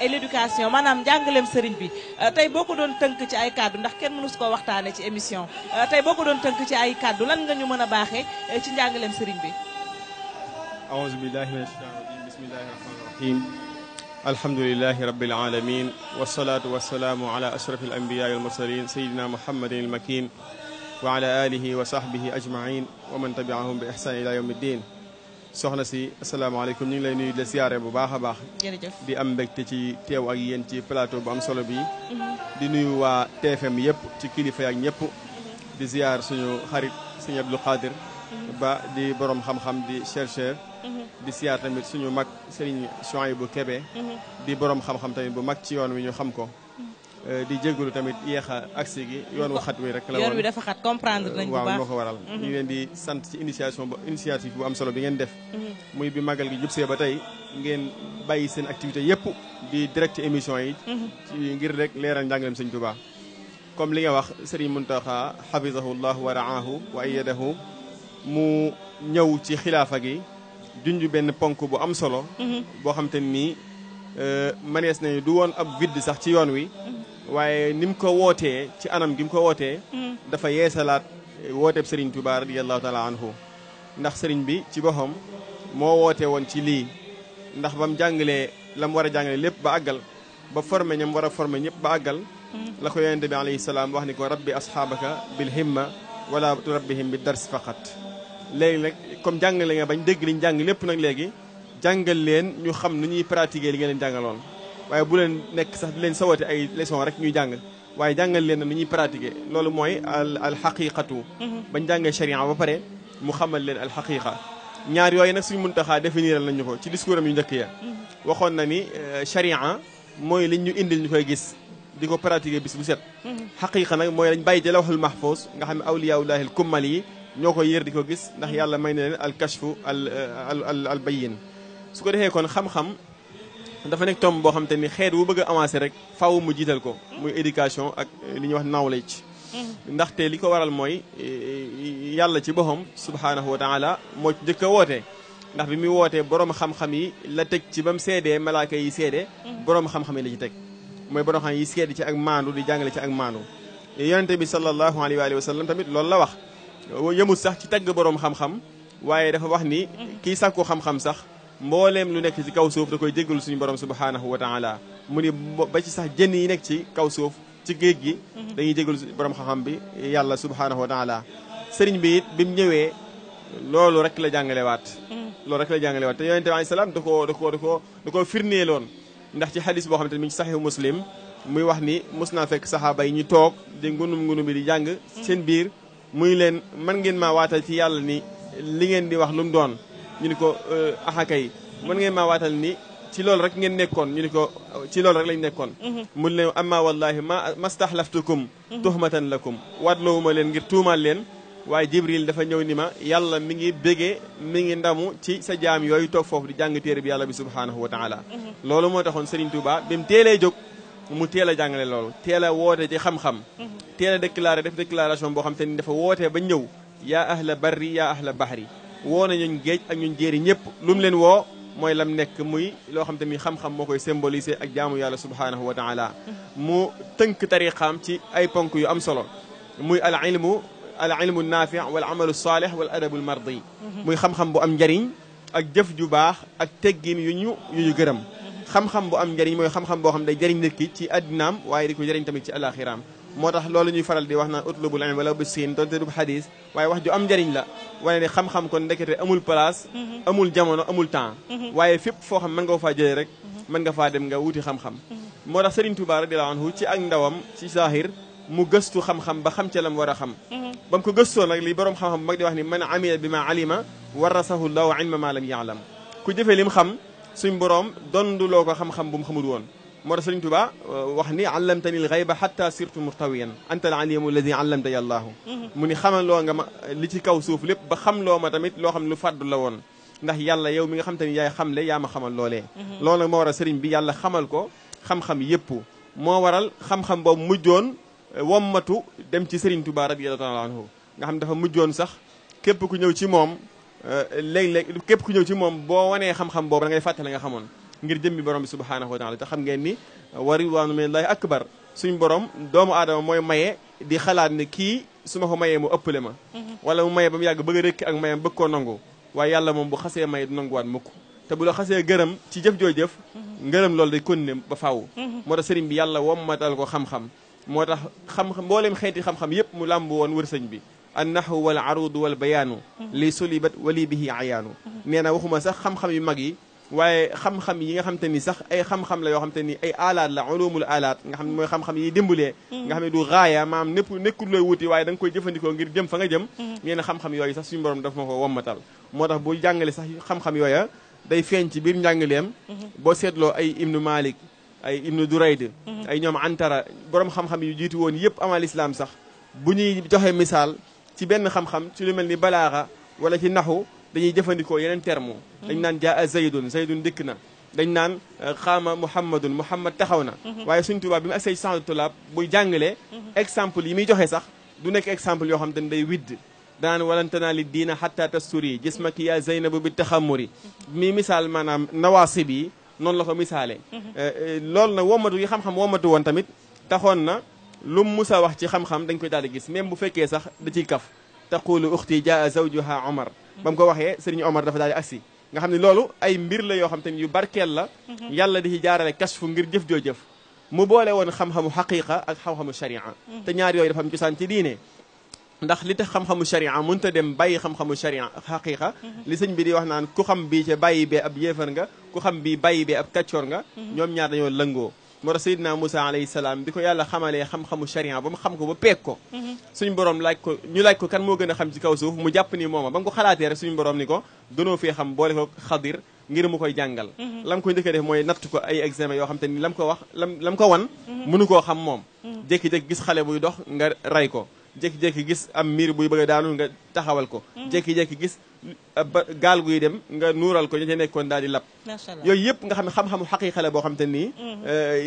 et l'éducation maanaam njàngaleem sëriñ bi tey boo ko doon tënk ci ay kàddu ndax kenn mënu su ko waxtaane ci émission tey boo ko doon tënk ci ay kàddu lan nga ñu mën a baaxee ci njàngaleem sëriñ bi aouzu billahi min ashaytan rajim bismillahi rahmani rahim alhamdulilahi rabbil alamin wasalaatu wasalaamu ala ashrafil anbiya wal mursalin sayidina muhammadin al makin wa ala alihi wa sahbihi ajmain wa man tabiahum bi ihsan ila yawmi ddin soxna si asalaamaaleykum ñu ngi lay nuyu di la ziare bu baax a baax. jërëjëf di am mbégte ci teew ak yéen ci plateau bu am solo bi di nuyu waa TFM yëpp ci kilifa ak ñëpp. di ziar suñu xarit sëñ Abdou Khadre ba di borom xam-xam di chercheur. di ziar tamit suñu mag Serigne Souhaïbou Kébé. di borom xam-xam tamit bu mag ci yoon wi ñu xam ko. di jégalu tamit yéex a agsi gi yoon wu xat wi rek la woon yoon wi dafa xat comprendre nañ bu baax waaw moo ko waral ñu ngi leen di sant ci initiative bu am solo bi ngeen def muy bi magal gi jubsee ba tey ngeen bàyyi seen activité yëpp di direct émission yi ci ngir rek leeral njàngaleem Sëñ Tuubaa comme li nga wax Serigne Mountakha hafizahullah wa raahu wa ayyadahu mu ñëw ci xilaafa gi junj benn ponk bu am solo boo xam te nii manees nañu du woon ab vide sax ci yoon wi waaye ni mu ko wootee ci anam gi mu ko wootee dafa yeesalaat wooteeb Serigne Touba radiyallahu taala anhu ndax Serigne bi ci boppam moo woote woon ci lii ndax ba mu jàngalee la mu war a jàngale lépp ba àggal ba formé ñam war a formé ñëpp ba àggal la ko yonente bi alayhi salaam wax ni ko rabbi asxaabaka bil himma wala turabbihim bi dars faqat léegi nag comme jàngale nga bañ dégg liñ jàng lépp nag léegi jàngal leen ñu xam nu ñuy pratiquer li nga leen jàngaloon waaye bu leen nekk sax di leen sawate ay leçon rek ñuy jàng waaye jàngal leen nu ñuy pratiquer loolu mooy al xaqiqatu bañ jàngee sharia ba pare mu xamal leen al xaqiqa ñaar yooyu nag suñu Muntaxaa définiral nañu ko ci discours am yu njëkk ya waxoon na ni sharia mooy liñ ñu indil ñu koy gis di ko pratiquer bis bu set xaqiqa nag mooy lañ bàyyi ci lawhul mahfuz nga xam ne awliyaullahi al kummal yi ñoo ko yër di ko gis ndax yàlla may na leen al kashfu al bayyin su ko defee kon xam-xam dafa nekk tomb boo xam te ni xeet wu bëgg a avancer rek faaw mu jiital ko muy éducation ak li ñuy wax knowledge ndaxte li ko waral mooy yàlla ci boppam subhaanahu wa taala moo ci njëkk a woote ndax bi muy wootee borom xam-xam yi la teg ci ba mu seedee malaaka yi seede borom xam-xam yi la ci teg mooy borom xam yi seede ci ak maandu di jàngale ci ak maandu yonente bi sallallahu alayhi wa sallam tamit loolu la wax yëmut sax ci tagg borom xam-xam waaye dafa wax ni kii sàkku xam-xam sax mbooleem lu nekk ci kaw suuf da koy jéggalu suñu borom subhanahu wa taala mu ni ba ci sax jën yi nekk ci kaw suuf ci géej gi dañuy jéggalu borom xam-xam bi yàlla subhanahu wa taala sëriñ bi it bi mu ñëwee loolu rek la jàngalewaat loolu rek la jàngalewaat te yonente bi alayhi salaam da koo firneeloon ndax ci xadis boo xam ne mi ngi ci saxihu muslim muy wax ni mos naa fekk saxaaba yi ñu toog di ngunum bi di jàng seen biir muy leen man ngeen maa waatal ci yàlla ni li ngeen di wax lu mu doon ñu ni ko axakay mën ngeen maa waatal ni ci loolu rek ngeen nekkoon ñu ni ko ci loolu rek lañ nekkoon mun leen amma wallahi mastahlaftukum tuhmatan lakum waatloowuma leen ngir tuumaal leen waaye jibril dafa ñëw ni ma yàlla mi ngi bégee mi ngi ndamu ci sa jaam yooyu toog foofu di jàng téere bi yàlla bi subhanahu wa taala loolu moo taxoon Serigne Touba bi mu teelee jóg mu teel a jàngale loolu teel a woote ci xam-xam teel a déclaré def déclaration boo xam te ni dafa wootee ba ñëw yaa ahla barri yaa ahla bahri woo na ñun géej ak ñun jéeri ñëpp lu mu leen woo mooy lam nekk muy loo xam te ni xam-xam moo koy symboliser ak jaamu yàlla subhanahu wa taala mu tënk tariqaam ci ay ponk yu am solo muy al ilmu al ilmu naafi wal amalu saalih wal adabul mardi muy xam-xam bu am njariñ ak jëf ju baax ak teggin yu ñu gërëm xam-xam bu am njariñ mooy xam-xam boo xam day jëriñ nit ki ci addinaam waaye di ko jëriñ tamit ci alaxiraam moo tax loolu ñuy faral di wax naan utlubul ilm wala bi siin doonte du xadis waaye wax ju am njariñ la wane ne xam-xam kon ndekete amul place amul jamono amul temps waaye fépp foo xam mën nga faa jëlee rek mën nga faa dem nga wuti xam-xam moo tax Serigne Touba radiyallahu anhu ci ak ndawam ci zahir mu gëstu xam-xam ba xam ca lam war a xam ba mu ko gëstoo nag li borom xam-xam bu mag di wax ni man amila bi ma alima warasahu llahu ilma ma lam yaalam ku jëfee lim xam suñ borom donduloo ko xam-xam bu mu xamul woon moo tax Sëriñ Tuubaa wax ni allamtani l ghayba hatta sirtu murtawiyan anta al alimu alladi allamta yàllaahu mu ni xamaloo nga ma li ci kaw suuf lépp ba xamloo ma tamit loo xam lu fàddu la woon ndax yàlla yow mi nga xam te ni yaay xamle yaa ma xamal loolee loolu nag moo waral sëriñ bi yàlla xamal ko xam-xam yépp moo waral xam-xam boobu mujjoon wommatu dem ci Sëriñ Tuubaa radiyallahu taala anhu nga xam dafa mujjoon sax képp ku ñëw ci moom léeg-léeg képp ku ñëw ci moom boo wanee xam-xam boobu da ngay fàttali nga xamoon ngir jëmmi borom bi subhanahu wa taala te xam ngeen ni wa ridwaanu minallahi akbar suñ borom doomu aadama mooy maye di xalaat ne kii su ma ko mayee mu ëppale ma wala mu maye ba mu yàgg bëgg a rëkki ak mayam bëgg koo nangu waaye yàlla moom bu xasee maye du nanguwaat mukk te bu la xasee gërëm ci jëf joo jëf ngërëm loolu day continuer ba faaw moo tax sëriñ bi yàlla wommatal ko xam-xam moo tax xam-xam mboolem xeeti xam-xam yépp mu làmb woon wër sëñ bi an nahwu wal arudu wal bayaanu li sulibat wali bihi ayaanu nee na waxuma sax xam-xam yu mag yi waaye xam-xam yi nga xam te ni sax ay xam-xam la yoo xam te ni ay alaat la ulumul alaat nga xam ne mooy xam-xam yi dimbalee nga xam ne du gaaya maam népp nekkul looy wuti waaye da nga koy jëfandikoo ngir jëm fa nga jëm nee na xam-xam yooyu sax suñu borom daf ma ko wommatal moo tax bu jàngale sax xam-xam yooya day feeñ ci biir njàngaleem boo seetloo ay ibnu malik ay ibnu durayd ay ñoom antara borom xam-xam yu jiitu woon yëpp amal islam sax bu ñuy joxe misaal ci benn xam-xam ci lu mel ni balaaxa wala ci naxu dañuy jëfandikoo yeneen terme dañ naan jaa zaydun dikk na dañ naan xaama muhammad taxaw na waaye suñ tubaab bi mu agsee ci tulaab buy jàngale exemple yi muy joxe sax du nekk exemple yoo xam te ne day widd danaan walantana li diina hatta tasturi jismaki ya zeynabu bi taxamuri mi misaal maanaam nawaasib yi noonu la ko misaale loolu nag womatu yi xam-xam womatu woon tamit taxoon na lu mu musa wax ci xam-xam dañ koy daal di gis même bu fekkee sax da ciy kaf taqulu uxti jaa zawjuha omar ba mu ko waxee sëriñ omar dafa daal di agsi nga xam ne loolu ay mbir la yoo xam te ni yu barkeel la yàlla di ci jaarale kashfu ngir jëf joo jëf mu boole woon xam-xamu xaqiqa ak xam-xamu sharia te ñaar yooyu dafa am cosaan ci diine ndax li tax xam-xamu sharia mënut a dem bàyyi xam-xamu sharia ak xaqiqa li sëñ bi di wax naan ku xam bii ca bàyyi bee ab yéefar nga ku xam bii bàyyi bee ab kàccoor nga ñoom ñaar dañoo lëngoo moo tax Seydina Moussa alayhi salaam bi ko yàlla xamalee xam-xamu sharia ba mu xam ko ba peeg ko suñu borom laaj ko kan moo gën a xam ci kaw suuf mu jàpp ni mooma ba nga ko xalaatee rek suñu borom ni ko gënoo fee xam boole ko xadir ngir mu koy jàngal lam koy njëkk a def mooy natt ko ay examen yoo xam te ni lam ko wax lam ko wan mënu koo xam moom jékki-jékki gis xale buy dox nga ray ko jékki-jékki gis am miir buy bëgg a daanu nga taxawal ko jékki-jékki gis gaal guy dem nga nuural ko ña ca nekkoon daal di lab yooyu yëpp nga xam ne xam-xamu xaqiiqa la boo xam te nii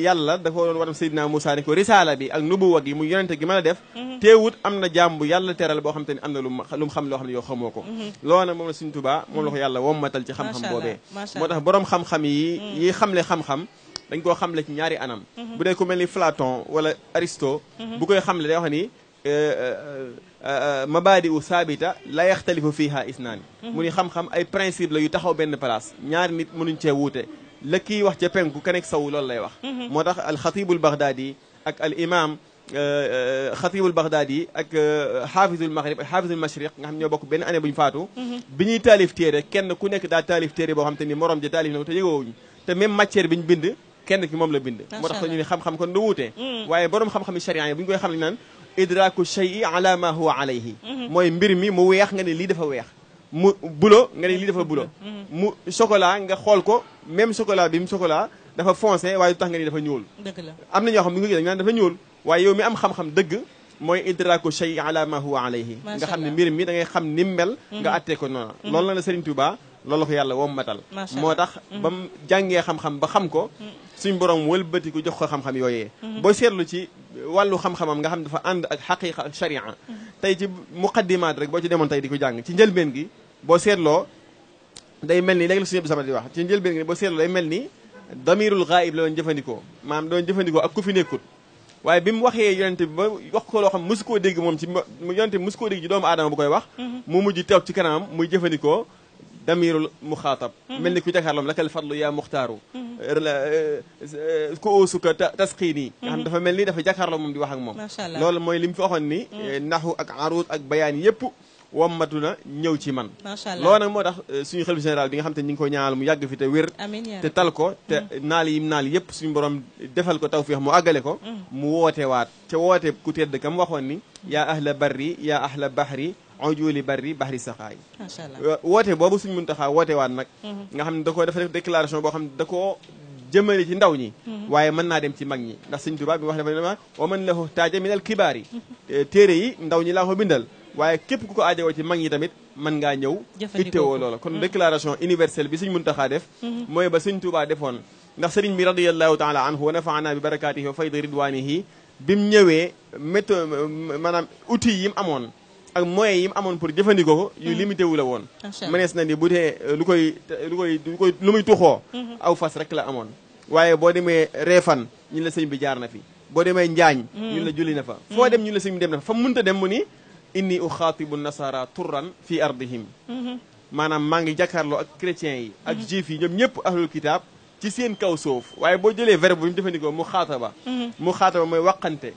yàlla dafa doon waram Seydina Moussa ni ko risaala bi ak nubuwa gi mu yonente gi mën a def teewut am na jàmm bu yàlla teral boo xam te ni am na lu mu xam loo xam ne yow xamoo ko loolu nag moom la Sëriñ Tuubaa moom la ko yàlla wommatal ci xam-xam boobee moo tax borom xam-xam yi xamle xam-xam dañ koo xamle ci ñaari anam bu dee ku mel ni Platon wala Aristote bu koy xamle day wax ni mabaadi u saabita la yaxtalifu fiha isnaani mu ni xam-xam ay principe la yu taxaw benn place ñaari nit mënuñ cee wuute la kii wax ca penku ka nekk saw loolu lay wax moo tax alxatibul baghdadi ak al imam xatibul baghdadi ak xaafizul maghrib ak xaafizul mashriq nga xam ñoo bokk benn année bu ñu faatu bi ñuy taalif téere kenn ku nekk daa taalif téere boo xam te ni morom ja taalif na ko te yëgoowuñ te même matière bi ñu bind kenn ki moom la bind moo tax ñu ni xam-xam kon du wuute waaye borom xam-xami sharia yi bu ñu koy xam ne naan idraku shay'i ala ma huwa alayhi mooy mbir mi mu weex nga ne lii dafa weex mu bulo nga ne lii dafa bulo mu chocolat nga xool ko même chocolat bi mu chocolat dafa foncé waaye du tax nga ni dafa ñuul dëgg la am na ñoo xam ne dañu naan dafa ñuul waaye yow mi am xam-xam dëgg mooy idraku shay'i ala ma huwa alayhi nga xam ne mbir mi da ngay xam ni mel nga attee ko noonu loolu la la Serigne Touba loolu la ko yàlla wommatal moo tax ba mu jàngee xam-xam ba xam ko suñ borom wëlbati ko jox ko xam-xam yooyee boo seetlu ci wàllu xam-xamam nga xam dafa ànd ak xaqiqa ak sharia tey ci muqaddimaat rek boo ci demoon tey di ko jàng ci njëlbeen gi boo seetloo day mel ni léegi la suñu sama di wax ci njëlbeen gi boo seetloo day mel ni damirul ghaib la doon jëfandikoo maanaam doon jëfandikoo ak ku fi nekkut waaye bi mu waxee yonente bi ba wax ko loo xam mosu koo dégg moom ci yonente bi mosu koo dégg ci doomu aadama bu koy wax mu mujj teew ci kanamam muy jëfandikoo damirul muxaatab mel ni ku jàkkaarloom lakal fadlu yaa muxtaaru ku oosuka tasqiini nga xam dafa mel ni dafa jàkkaarloo moom di wax ak moom loolu mooy li mu fi waxoon ni naxu ak aruud ak bayaan yëpp wommatu na ñëw ci man loolu nag moo tax suñu xalifa général bi nga xam te ñu ngi ko ñaanal mu yàgg fi te wér te tal ko te naal yim naal yëpp suñu borom defal ko tawfiix mu àggale ko mu woote waat ca woote ku tedd kam waxoon ni yaa ahla barri yaa ahla bahri ujuli barri bahri saxaay woote boobu suñ Muntaxa woote waat nag nga xam ne da ko dafa def déclaration boo xam ne da koo jëmale ci ndaw ñi waaye mën naa dem ci mag ñi ndax Sëñ Tuubaa bi wax dafa ne wa man lahu taaja min al kibaar yi téere yi ndaw ñi laa ko bindal waaye képp ku ko aajowoo ci mag ñi tamit mën ngaa ñëw ittewoo loola kon déclaration universelle bi Sëñ Muntaxa def mooy ba Sëñ Tuubaa defoon ndax sëriñ bi radiyallahu taala anhu wa nafaana bi barakaatihi wa fayda ridwaanihi bi mu ñëwee maanaam outil yi mu amoon ak moyens yi mu amoon pour jëfandikoo ko yu limité wu la woon mënees na ni bu dee lu muy tuxoo aw fas rek la amoon waaye boo demee reefan ñun la sëñ bi jaar na fi boo demee njaañ ñun la julli na fa foo dem ñun la sëñ bi dem na fa fa munta dem mu ni inni uxaatibu nasara turran fi ardihim maanaam maa ngi jàkkaarloo ak chrétiens yi ak juifs yi ñoom ñëpp ahlul kitaab ci seen kaw suuf waaye boo jëlee verbe bu ñu jëfandikoo mu xaataba mooy waqante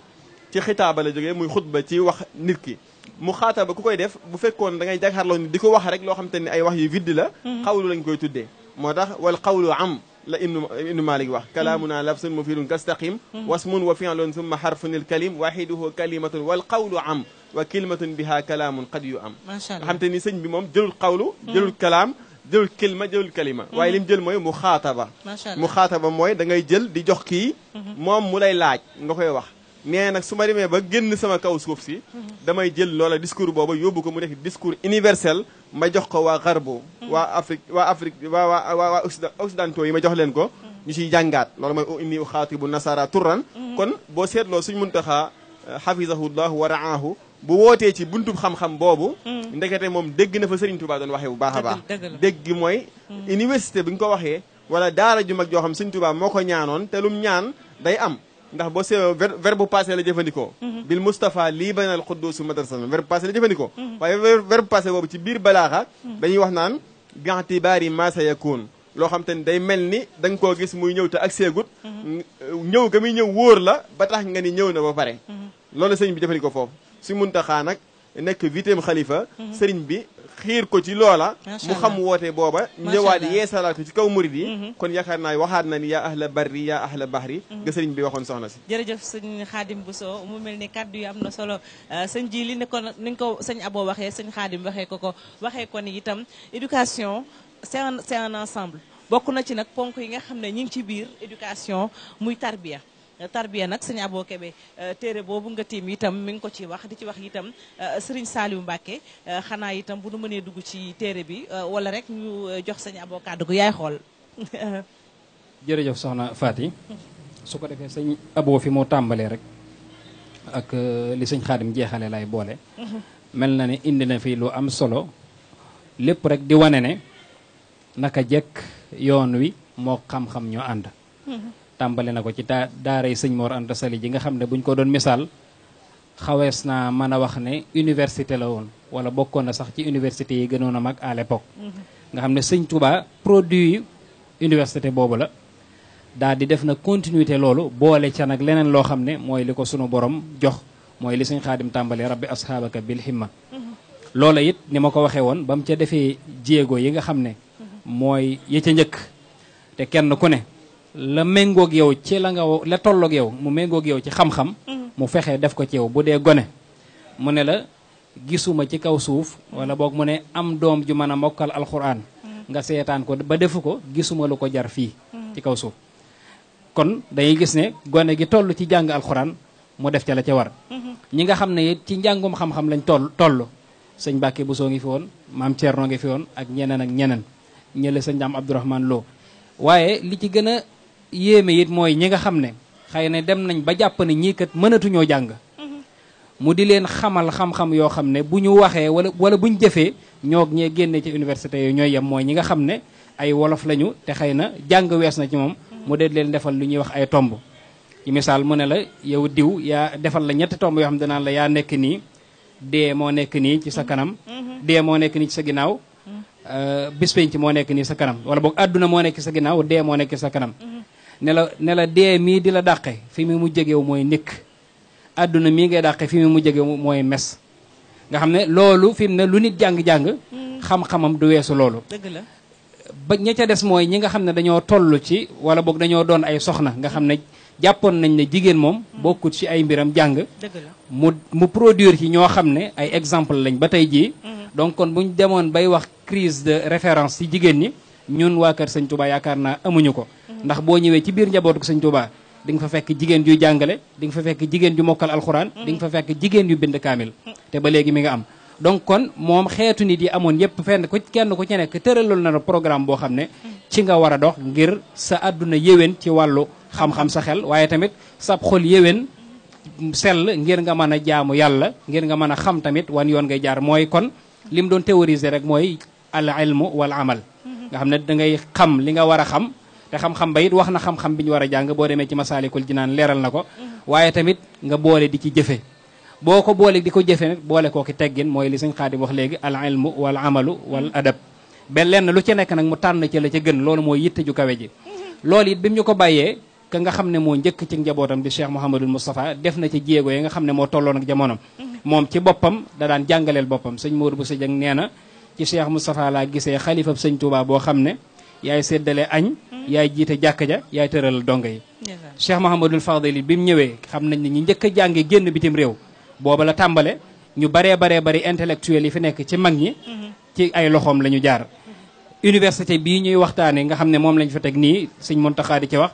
ci xitaaba la jógee muy xutba ci wax nit ki mu xaataba ku koy def bu fekkoon da ngay jàkkaarloo ni di ko wax rek loo xam te ne ay wax yu vide la xawlu lañ koy tuddee moo tax wal qawlu am la ibnu Malik wax kalaamuna lafsun mufidun kastaqim wasmun wa fi'lun summa harfun il kalim waxiduhu kalimatun wal qawlu am wa kalimatun biha kalaamun qad yu am nga xam te ni sëñ bi moom jëlul qawlu jëlul kalaam jëlul kilma jëlul kalima waaye li mu jël mooy mu xaataba mooy da ngay jël di jox kii moom mu lay laaj nga koy wax nee nag su ma demee ba génn sama kaw suuf si damay jël loola discours booba yóbbu ko mu nekk discours universel ma jox ko waa Garbo waa Afrique waa occidentaux yi ma jox leen ko ñu ciy jàngaat loolu mooy inni uxaatibu nasara turran kon boo seetloo suñ Muntaxa hafizahullahu wa raahu bu wootee ci buntub xam-xam boobu ndekete moom dégg na fa Serigne Touba doon waxee bu baax a baax dégg mooy université bi nga ko waxee wala daara ju mag joo xam Serigne Touba moo ko ñaanoon te lum ñaan day am ndax boo see verbe passé la jëfandikoo bil Moustapha lii banal xudduusu madrasan verbe passé la jëfandikoo waaye verbe passé boobu ci biir balaaxa dañuy wax naan bi'tibaari ma sayakun loo xam te ni day mel ni da nga koo gis muy ñëw te ak seegut ñëw ga muy ñëw wóor la ba tax nga ni ñëw na ba pare loolu sëriñ bi jëfandikoo foofu su Muntaxa nag nekk 8e xalifa sëriñ bi xiir ko ci loola mu xam woote booba ñëwaat yeesalaat ko ci kaw murid yi kon yaakaar naa waxaat na ni yaa ahla barri yaa ahla bahri nga sëriñ bi waxoon soxna si jërëjëf sëñ Xaadim Bousso mu mel ni kaddu yi am na solo sëñ ji li ne ko ni nga ko sëñ Abo waxee sëñ Xaadim waxee ko ni itam éducation c'est un ensemble bokk na ci nag ponk yi nga xam ne ñi ngi ci biir éducation muy tarbiya nag sëñ Abo Kébé téere boobu nga tiim itam mi ngi ko ci wax di ci wax itam Serigne Saliou Mbacké xanaa itam bu nu mënee dugg ci téere bi wala rek ñu jox sëñ Abo kàddu gu yaay xool jërëjëf soxna Faty su ko defee sëñ Abo fi moo tàmbalee rek ak li sëñ Xaadim jeexale lay boole mel na ne indi na fi lu am solo lépp rek di wane ne naka jekk yoon wi moo xam-xam ñoo ànd tàmbale na ko ci daaray sëñ Mor Anta Sali ji nga xam ne buñ ko doon misaal xawees naa mën a wax ne université la woon wala bokkoon na sax ci université yi gënoon a mag à l'époque nga xam ne sëñ Touba produit université boobu la daal di def na continuité loolu boole ca nag leneen loo xam ne mooy li ko sunu borom jox mooy li sëñ Xaadim tàmbale rabbi ashaabaka bil himma loola it ni ma ko waxee woon ba mu ca defee jéego yi nga xam ne mooy yi ca njëkk te kenn ku ne la méngoog yow ci la tolloog yow mu méngoog yow ci xam-xam mu fexe def ko ci yow bu dee gone mu ne la gisuma ci kaw suuf wala boog mu ne am doom ju mën a mokkal alxuraan nga seetaan ko ba defu ko gisuma lu ko jar fii ci kaw suuf kon dañuy gis ne gone gi toll ci jàng alxuraan mu def ca la ca war ñi nga xam ne it ci njàngum xam-xam lañ toll sëñ Mbàkke Bousso ngi fi woon maam Thierno ngi fi woon ak ñeneen ak ñeneen ñële sëñ Daam Abdourahmane Lo waaye li ci gën a yéeme it mooy ñi nga xam ne xëy na dem nañ ba jàpp ne ñii kat mënatuñoo jàng mu di leen xamal xam-xam yoo xam ne bu ñu waxee wala buñ jëfee ñoog ñee génne ci université yooyu ñooy yem mooy ñi nga xam ne ay wolof lañu te xëy na jàng wees na ci moom mu dee leen defal lu ñuy wax ay tomb ci misaal mu ne la yow diw yaa defal la ñetti tomb yoo xam ne danaan la yaa nekk nii dee moo nekk nii ci sa kanam dee moo nekk nii ci sa ginnaaw bis penc moo nekk nii sa kanam wala boog àdduna moo nekk sa ginnaaw dee moo nekk sa kanam ne la dee mii di la dàqe fi mu mujj yow mooy nikk àdduna mii ngay dàqe fi mu mujj yow mooy mes nga xam ne loolu fi mu ne lu nit jàng-jàng xam-xamam du weesu loolu dëgg la ba ña ca des mooy ñi nga xam ne dañoo toll ci wala boog dañoo doon ay soxna nga xam ne jàppoon nañ ne jigéen moom bokkut ci ay mbiram jàng dëgg la mu produire ci ñoo xam ne ay exemple lañ ba tey jii donc kon buñ demoon bay wax crise de référence ci jigéen ñi ñun waa kër sëñ Touba yaakaar naa amuñu ko ndax boo ñëwee ci biir njabootu ko sëñ Touba di nga fa fekk jigéen juy jàngale di nga fa fekk jigéen ju mokkal alxuraan di nga fa fekk jigéen yu bind kaamil te ba léegi mi nga am donc kon moom xeetu nit yi amoon yépp fenn ku kenn ku ci nekk tëraloon na programme boo xam ne ci nga war a dox ngir sa àdduna yéwén ci wàllu xam-xam sa xel waaye tamit sab xol yéwén sell ngir nga mën a jaamu yàlla ngir nga mën a xam tamit wan yoon ngay jaar mooy kon li mu doon théoriser rek mooy al ilmu wal amal nga xam ne da ngay xam li nga war a xam te xam-xam ba it wax na xam-xam bi ñu war a jàng boo demee ci masaalikul jinaan leeral na ko waaye tamit nga boole di ci jëfe boo ko boole di ko jëfe nag boole kooki teggin mooy li sëñ Xaadim wax léegi al ilmu wal amalu wal adab ba lenn lu ci nekk nag mu tànn ci la ca gën loolu mooy yitte ju kawe ji loolu it bi mu ñu ko bàyyee ka nga xam ne moo njëkk ci njabootam di Cheikh Mouhamadul Moustapha def na ci jéego yi nga xam ne moo tolloon ak jamonom moom ci boppam da daan jàngaleel boppam sëñ Modou Bousso Dieng nee na ci Cheikh Moustapha laa gisee xalifab sëñ Touba boo xam ne yaay séddale añ yaay jiite jàkka ja yaay tëral donga yi Cheikh Mouhamadul Fadili bi mu ñëwee xam nañ ne ñi njëkk a jànge génn bitim réew booba la tàmbale ñu baree bari intellectuel yi fi nekk ci mag ñi ci ay loxoom la ñu jaar université bii ñuy waxtaane nga xam ne moom lañ fa teg nii sëñ Mountakha di ci wax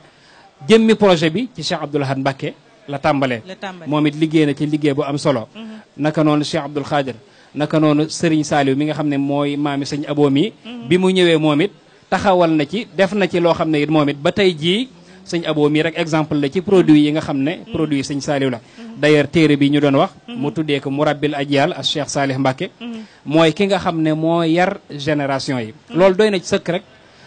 jëmmi projet bi ci Cheikh Abdoul Ahad Mbacké la tàmbalee moom it liggéey na ci liggéey bu am solo naka noonu Cheikh Abdoul Khadir naka noonu Serigne Saliou mi nga xam ne mooy maami sëñ Abo mi bi mu ñëwee moom it taxawal na ci def na ci loo xam ne it moom it ba tey jii sëñ Abo mi rek exemple la ci produit yi nga xam ne produit sëñ Saliou la d'ailleurs téere bi ñu doon wax mu tuddee ko Murabbil Ajyal ak Cheikh Salih Mbacké mooy ki nga xam ne moo yar génération yi loolu doy na ci sëkk rek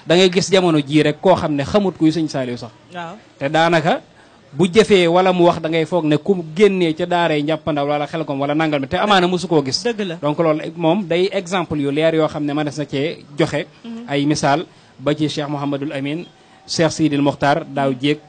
da ngay gis jamono jii rek koo xam ne xamut kuy sëñ Saliou sax waaw te daanaka bu jëfee wala mu wax da ngay foog ne ku génnee ca daaree njàppandaw wala xelkom wala nangal mi te amaana mosu koo gis dëgg la donc loolu moom day exemple yu leer yoo xam ne mënees na cee joxe ay misaal ba ci Cheikh Mouhamadul Amin Cheikh Sidil Mokhtar daaw jéeg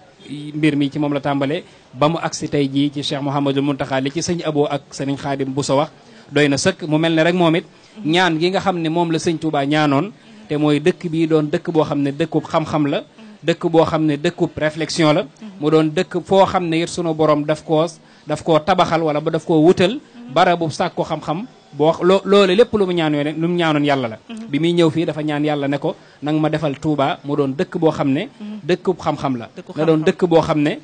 mbir mi ci moom la tàmbale ba mu agsi tey jii ci Cheikh Mouhamadul Mountakha li ci sëñ Abo ak sëriñ Xaadim Bousso wax doy na sëkk mu mel ne rek moom it ñaan gi nga xam ne moom la sëñ Touba ñaanoon te mooy dëkk bii doon dëkk boo xam ne dëkkub xam-xam la dëkk boo xam ne dëkkub réflexion la mu doon dëkk foo xam ne it sunu borom daf koo tabaxal wala ba daf koo wutal barabu sàkku xam-xam boo loolu lépp lu mu ñaanoon yàlla la bi muy ñëw fii dafa ñaan yàlla ne ko nang ma defal Touba mu doon dëkk boo xam ne dëkkub xam-xam la na doon dëkk boo xam ne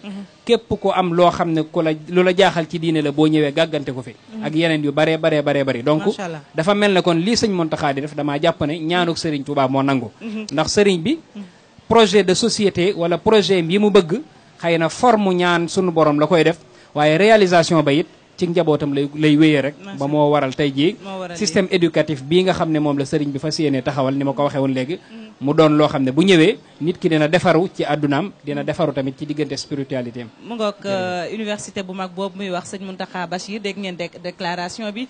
képp ku am loo xam ne lu la jaaxal ci diine la boo ñëwee gàggante ko fi ak yeneen yu baree bari donc dafa mel ne kon lii sëñ Mountakha di def damaa jàpp ne ñaanuk sëriñ Touba moo nangu ndax sëriñ bi projet de société wala projet yi mu bëgg xëy na forme ñaan sunu borom la koy def waaye réalisation ba it ci njabootam lay wéyee rek ba moo waral tey jii système éducatif bii nga xam ne moom la sëriñ bi fas yéene taxawal ni ma ko waxee woon léegi mu doon loo xam ne bu ñëwee nit ki dina defaru ci àddunaam dina defaru tamit ci diggante spiritualité am mu ngoog université bu mag boobu muy wax sëñ Mountakha Bachir dégg ngeen déclaration bi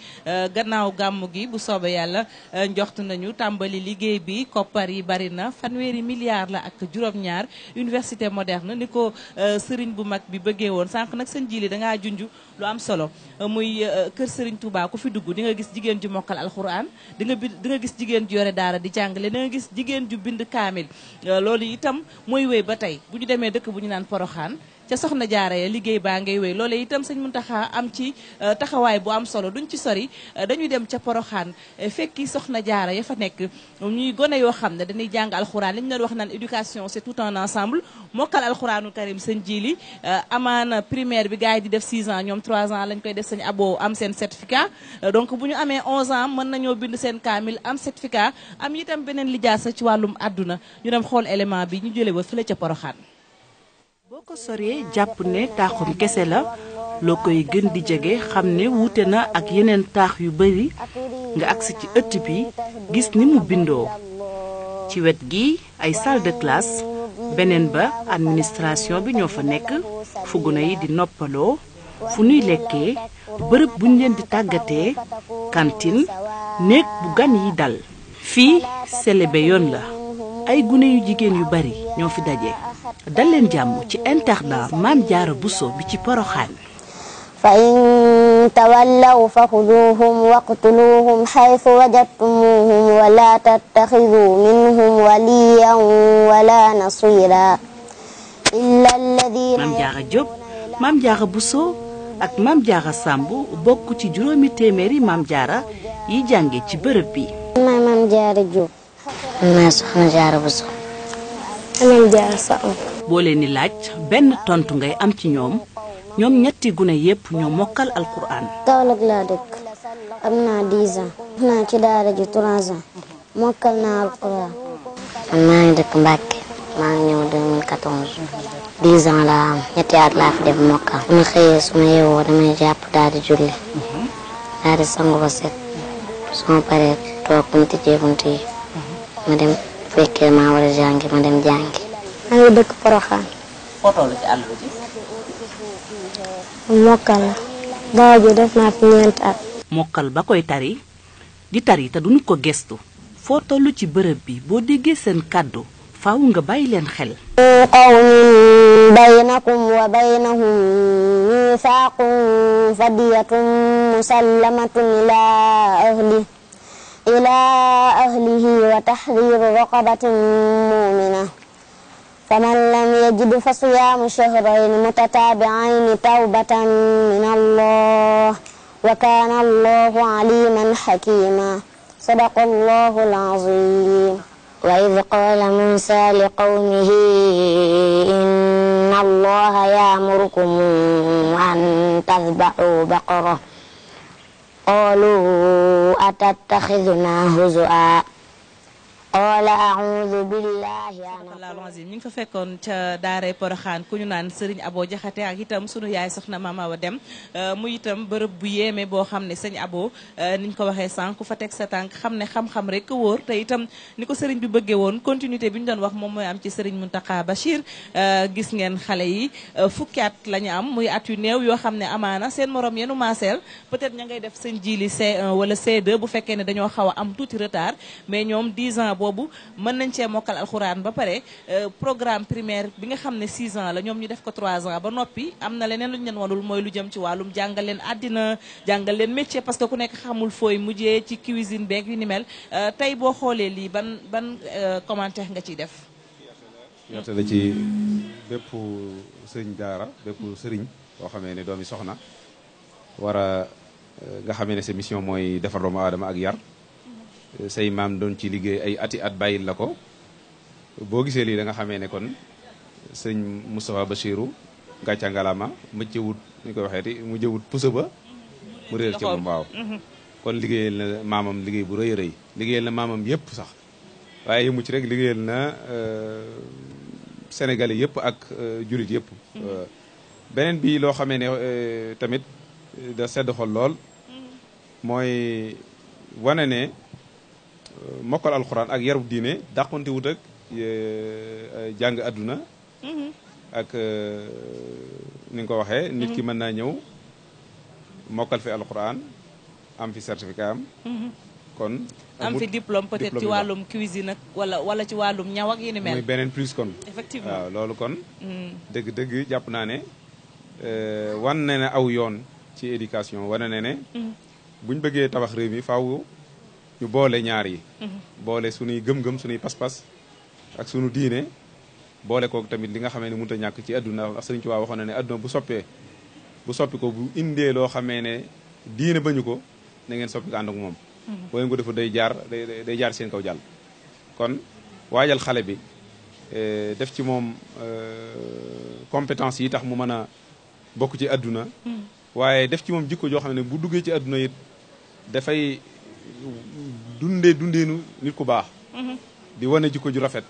gannaaw gàmmu gi bu soobee yàlla njoxtu nañu tàmbali liggéey bi koppar yi bari na fanweeri milliards la ak juróom-ñaar université moderne ni ko sëriñ bu mag bi bëggee woon sànq nag sëñ Jili dangaa junj lu am solo muy kër Serigne Touba ku fi dugg di nga gis jigéen ju mokkal alxuraan di nga gis jigéen ju yore daara di jàngale di nga gis jigéen ju bind kaamil loolu itam mooy wéy ba tey bu ñu demee dëkk bu ñu naan Poroxaan ca soxna jaara ya liggéey baa ngay wéy loolee itam sëñ Mountakha am ci taxawaay bu am solo duñ ci sori dañuy dem ca Poroxaan fekki soxna jaara ya fa nekk ñuy gone yoo xam ne dañuy jàng alxuraan li ñu doon wax naan éducation c'est tout un ensemble mokkal alxuraanul karim sëñ Jili amaana primaire bi gars yi di def 6 ans ñoom 3 ans lañ koy def sëñ Abo am seen certificat donc bu ñu amee 11 ans mën nañoo bind seen kaamil am certificat am itam beneen lijaasa ci wàllum àdduna ñu dem xool élément bi ñu jëlee ba fële ca Poroxaan. boo ko soree jàpp ne taaxum kese la loo koy gën di jege xam ne wuute na ak yeneen taax yu bari nga agsi ci ëtt bi gis ni mu bindoo ci wet gi ay salle de classe beneen ba administration bi ñoo fa nekk fu gune yi di noppaloo fu nuy lekkee bërëb buñ leen di tàggatee cantine néeg bu gan yi dal fii selebe yoon la ay gune yu jigéen yu bari ñoo fi daje dal leen jàmm ci internat Maam Jaara Buso bi ci Poroxaan fa in tawallaw fa xuduuhum waqtuluuhum xaytu wajadtumuuhum wala tattaxiduu minhum waliyan wala nasira illa alladina Maam Jaara Jóob Maam Jaara Buso ak Maam Jaara Sàmb bokk ci juróomi téeméeri Maam Jaara yi jànge ci bërëb bi maay Maam Jaara Jóob maay Soxna Jaara Buso Maam Jaara Sàmb boo leen di laaj benn tontu ngay am ci ñoom ñetti gune yépp ñoo mokkal alquran Kaolack laa dëkk am naa 10 ans naa ci daara ji 3 ans mokkal naa alquran man maa ngi dëkk Mbàkke maa ngi ñëw 2014 10 ans laa am ñetti at laa fi def mokkal su ma xëyee su ma yeewoo damay jàpp daal di julli daal di sangu ba set su ma paree toog bu ñu tijjee bunt yi ma dem fekkee maa war a jàngi ma dem jàngi maa ngi dëkk Poroxaan foto la ci àll bi mokkal la daaw ji def naa fi 4 at mokkal ba koy tari di tari te duñu ko gestu foo tollu ci bërëb bi boo déggee seen kàddu faaw nga bàyyi leen xel qawmin baynakum wa baynahum miisaaqun fadiyatun musallamatun ilaa ahlihi wa tahriiru raqabatin mu'mina فمن لم يجد فصيام شهرين متتابعين توبة من الله وكان الله عليما حكيما صدق الله العظيم وإذ قال موسى لقومه إن الله يأمركم أن تذبحوا بقرة قالوا أتتخذنا هزؤا qala a'udhu billahi ñu ngi fa fekkoon ca daaray Poroxaan ku ñu naan Serigne Abo Jaxate ak itam sunu yaay soxna Mama Awa Dem mu itam bërëb bu yéeme boo xam ne sëñ Abo niñ ko waxee sànq ku fa teg sa tànk xam ne xam-xam rek wóor te itam ni ko Serigne bi bëggee woon continuité bi ñu doon wax moom mooy am ci Serigne Mountakha Bachir gis ngeen xale yi fukki at la ñu am muy at yu néew yoo xam ne amaana seen morom yenu maaseel peut-être ña ngay def seen jiili C1 wala C2 bu fekkee ne dañoo xaw a am tuuti retard mais ñoom 10 ans boobu mën nañ cee mokkal alxuraan ba pare programme primaire bi nga xam ne 6 ans la ñoom ñu def ko 3 ans ba noppi am na leneen lu ñu leen wanul mooy lu jëm ci wàllum jàngal leen àddina jàngal leen métier parce que ku nekk xamul fooy mujjee ci cuisine beeg yu ni mel tey boo xoolee lii ban commentaire nga ciy def. yarte la ci bépp sëriñ daara bépp sëriñ boo xamee ne doomi soxna war a nga xamee ne sa mission mooy defar doomu aadama ak yar say maam doon ci liggéey ay ati at bàyyil la ko boo gisee lii da nga xamee ne kon sëñ Moustapha Bachirou gàcca ngalaama mëccewut ñu koy waxeeti mu jëwut pusa ba mu réer ci moom waaw kon liggéeyal na maamam liggéey bu rëy a rëy liggéeyal na maamam yëpp sax waaye yëmu ci rek liggéeyal na Sénégalais yëpp ak julit yëpp beneen bi loo xamee ne tamit da sedd xol lool mooy wane ne mokkal alxuraan ak yarub diine dàqonte wut ak jàng adduna ak ni nga ko waxee nit ki mën naa ñëw mokkal fi alxuraan am fi certificat am kon am fi diplôme peut-être ci wàllum cuisine ak wala ci wàllum ñaw ak yi ni mel muy beneen plus kon effectivement waaw loolu kon dëgg-dëgg jàpp naa ne wan na ne aw yoon ci éducation wane na ne buñ bëggee tabax réew mi faaw ñu boole ñaar yi boole suñuy gëm-gëm suñuy pas-pas ak suñu diine boole kook tamit li nga xamee ne mënut a ñàkk ci adduna ndax Sëriñ Tuubaa waxoon na ne adduna bu soppi ko bu indee loo xamee ne diine bañu ko na ngeen soppi ko ànd ak moom boo ngeen ko defa day jaar seen kaw jàll kon waajal xale bi def ci moom compétence yi tax mu mën a bokk ci adduna waaye def ci moom jikko joo xam ne bu duggee ci adduna it dafay dundeenu nit ku baax di wane jikko ju rafet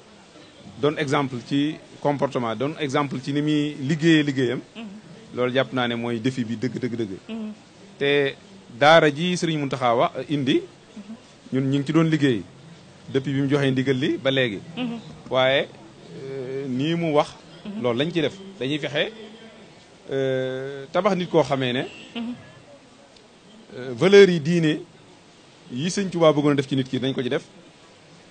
doon exemple ci comportement doon exemple ci ni muy liggéeyam loolu jàpp naa ne mooy défi bi dëgg te daara ji Sëriñ Mountakha wax indi ñun ñu ngi ci doon liggéey depuis bi mu joxee ndigal li ba léegi waaye nii mu wax loolu lañ ci def dañuy fexe tabax nit koo xamee ne valeurs yi diine yi sëñ Tuubaa bëggoon a def ci nit ki dañ ko ci def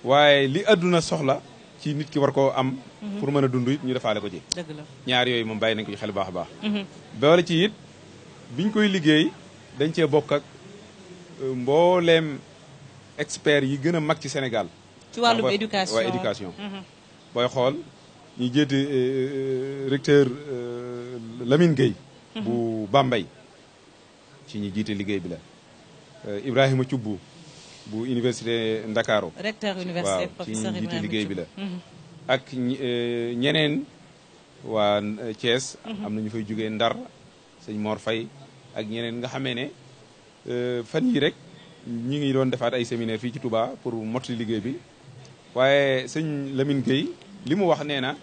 waaye li àdduna soxla ci nit ki war koo am pour mën a dund it ñu defaale ko ci dëgg la ñaar yooyu moom bàyyi nañ ko ci xel baax a baax boole ci it biñ koy liggéey dañ cee bokk ak mbooleem expert yi gën a mag ci Sénégal ci wàllum éducation waaw éducation booy xool ñu jéete recteur Lamine Gueye bu Bambey ci ñi jiite liggéey bi la Ibrahima Thioub bu université Ndakaaru recteur université waaw ci professeur ñi jiite Ibrahima liggéey bi la Thioub. ak ñeneen waa Thiès am na ñu fay jógee Ndar sëñ Mor Faye ak ñeneen nga xamee ne fan yi rek ñi ngi doon defaat ay séminaire fii ci Touba pour mottali liggéey bi waaye sëñ Lamine Gueye li mu wax nee na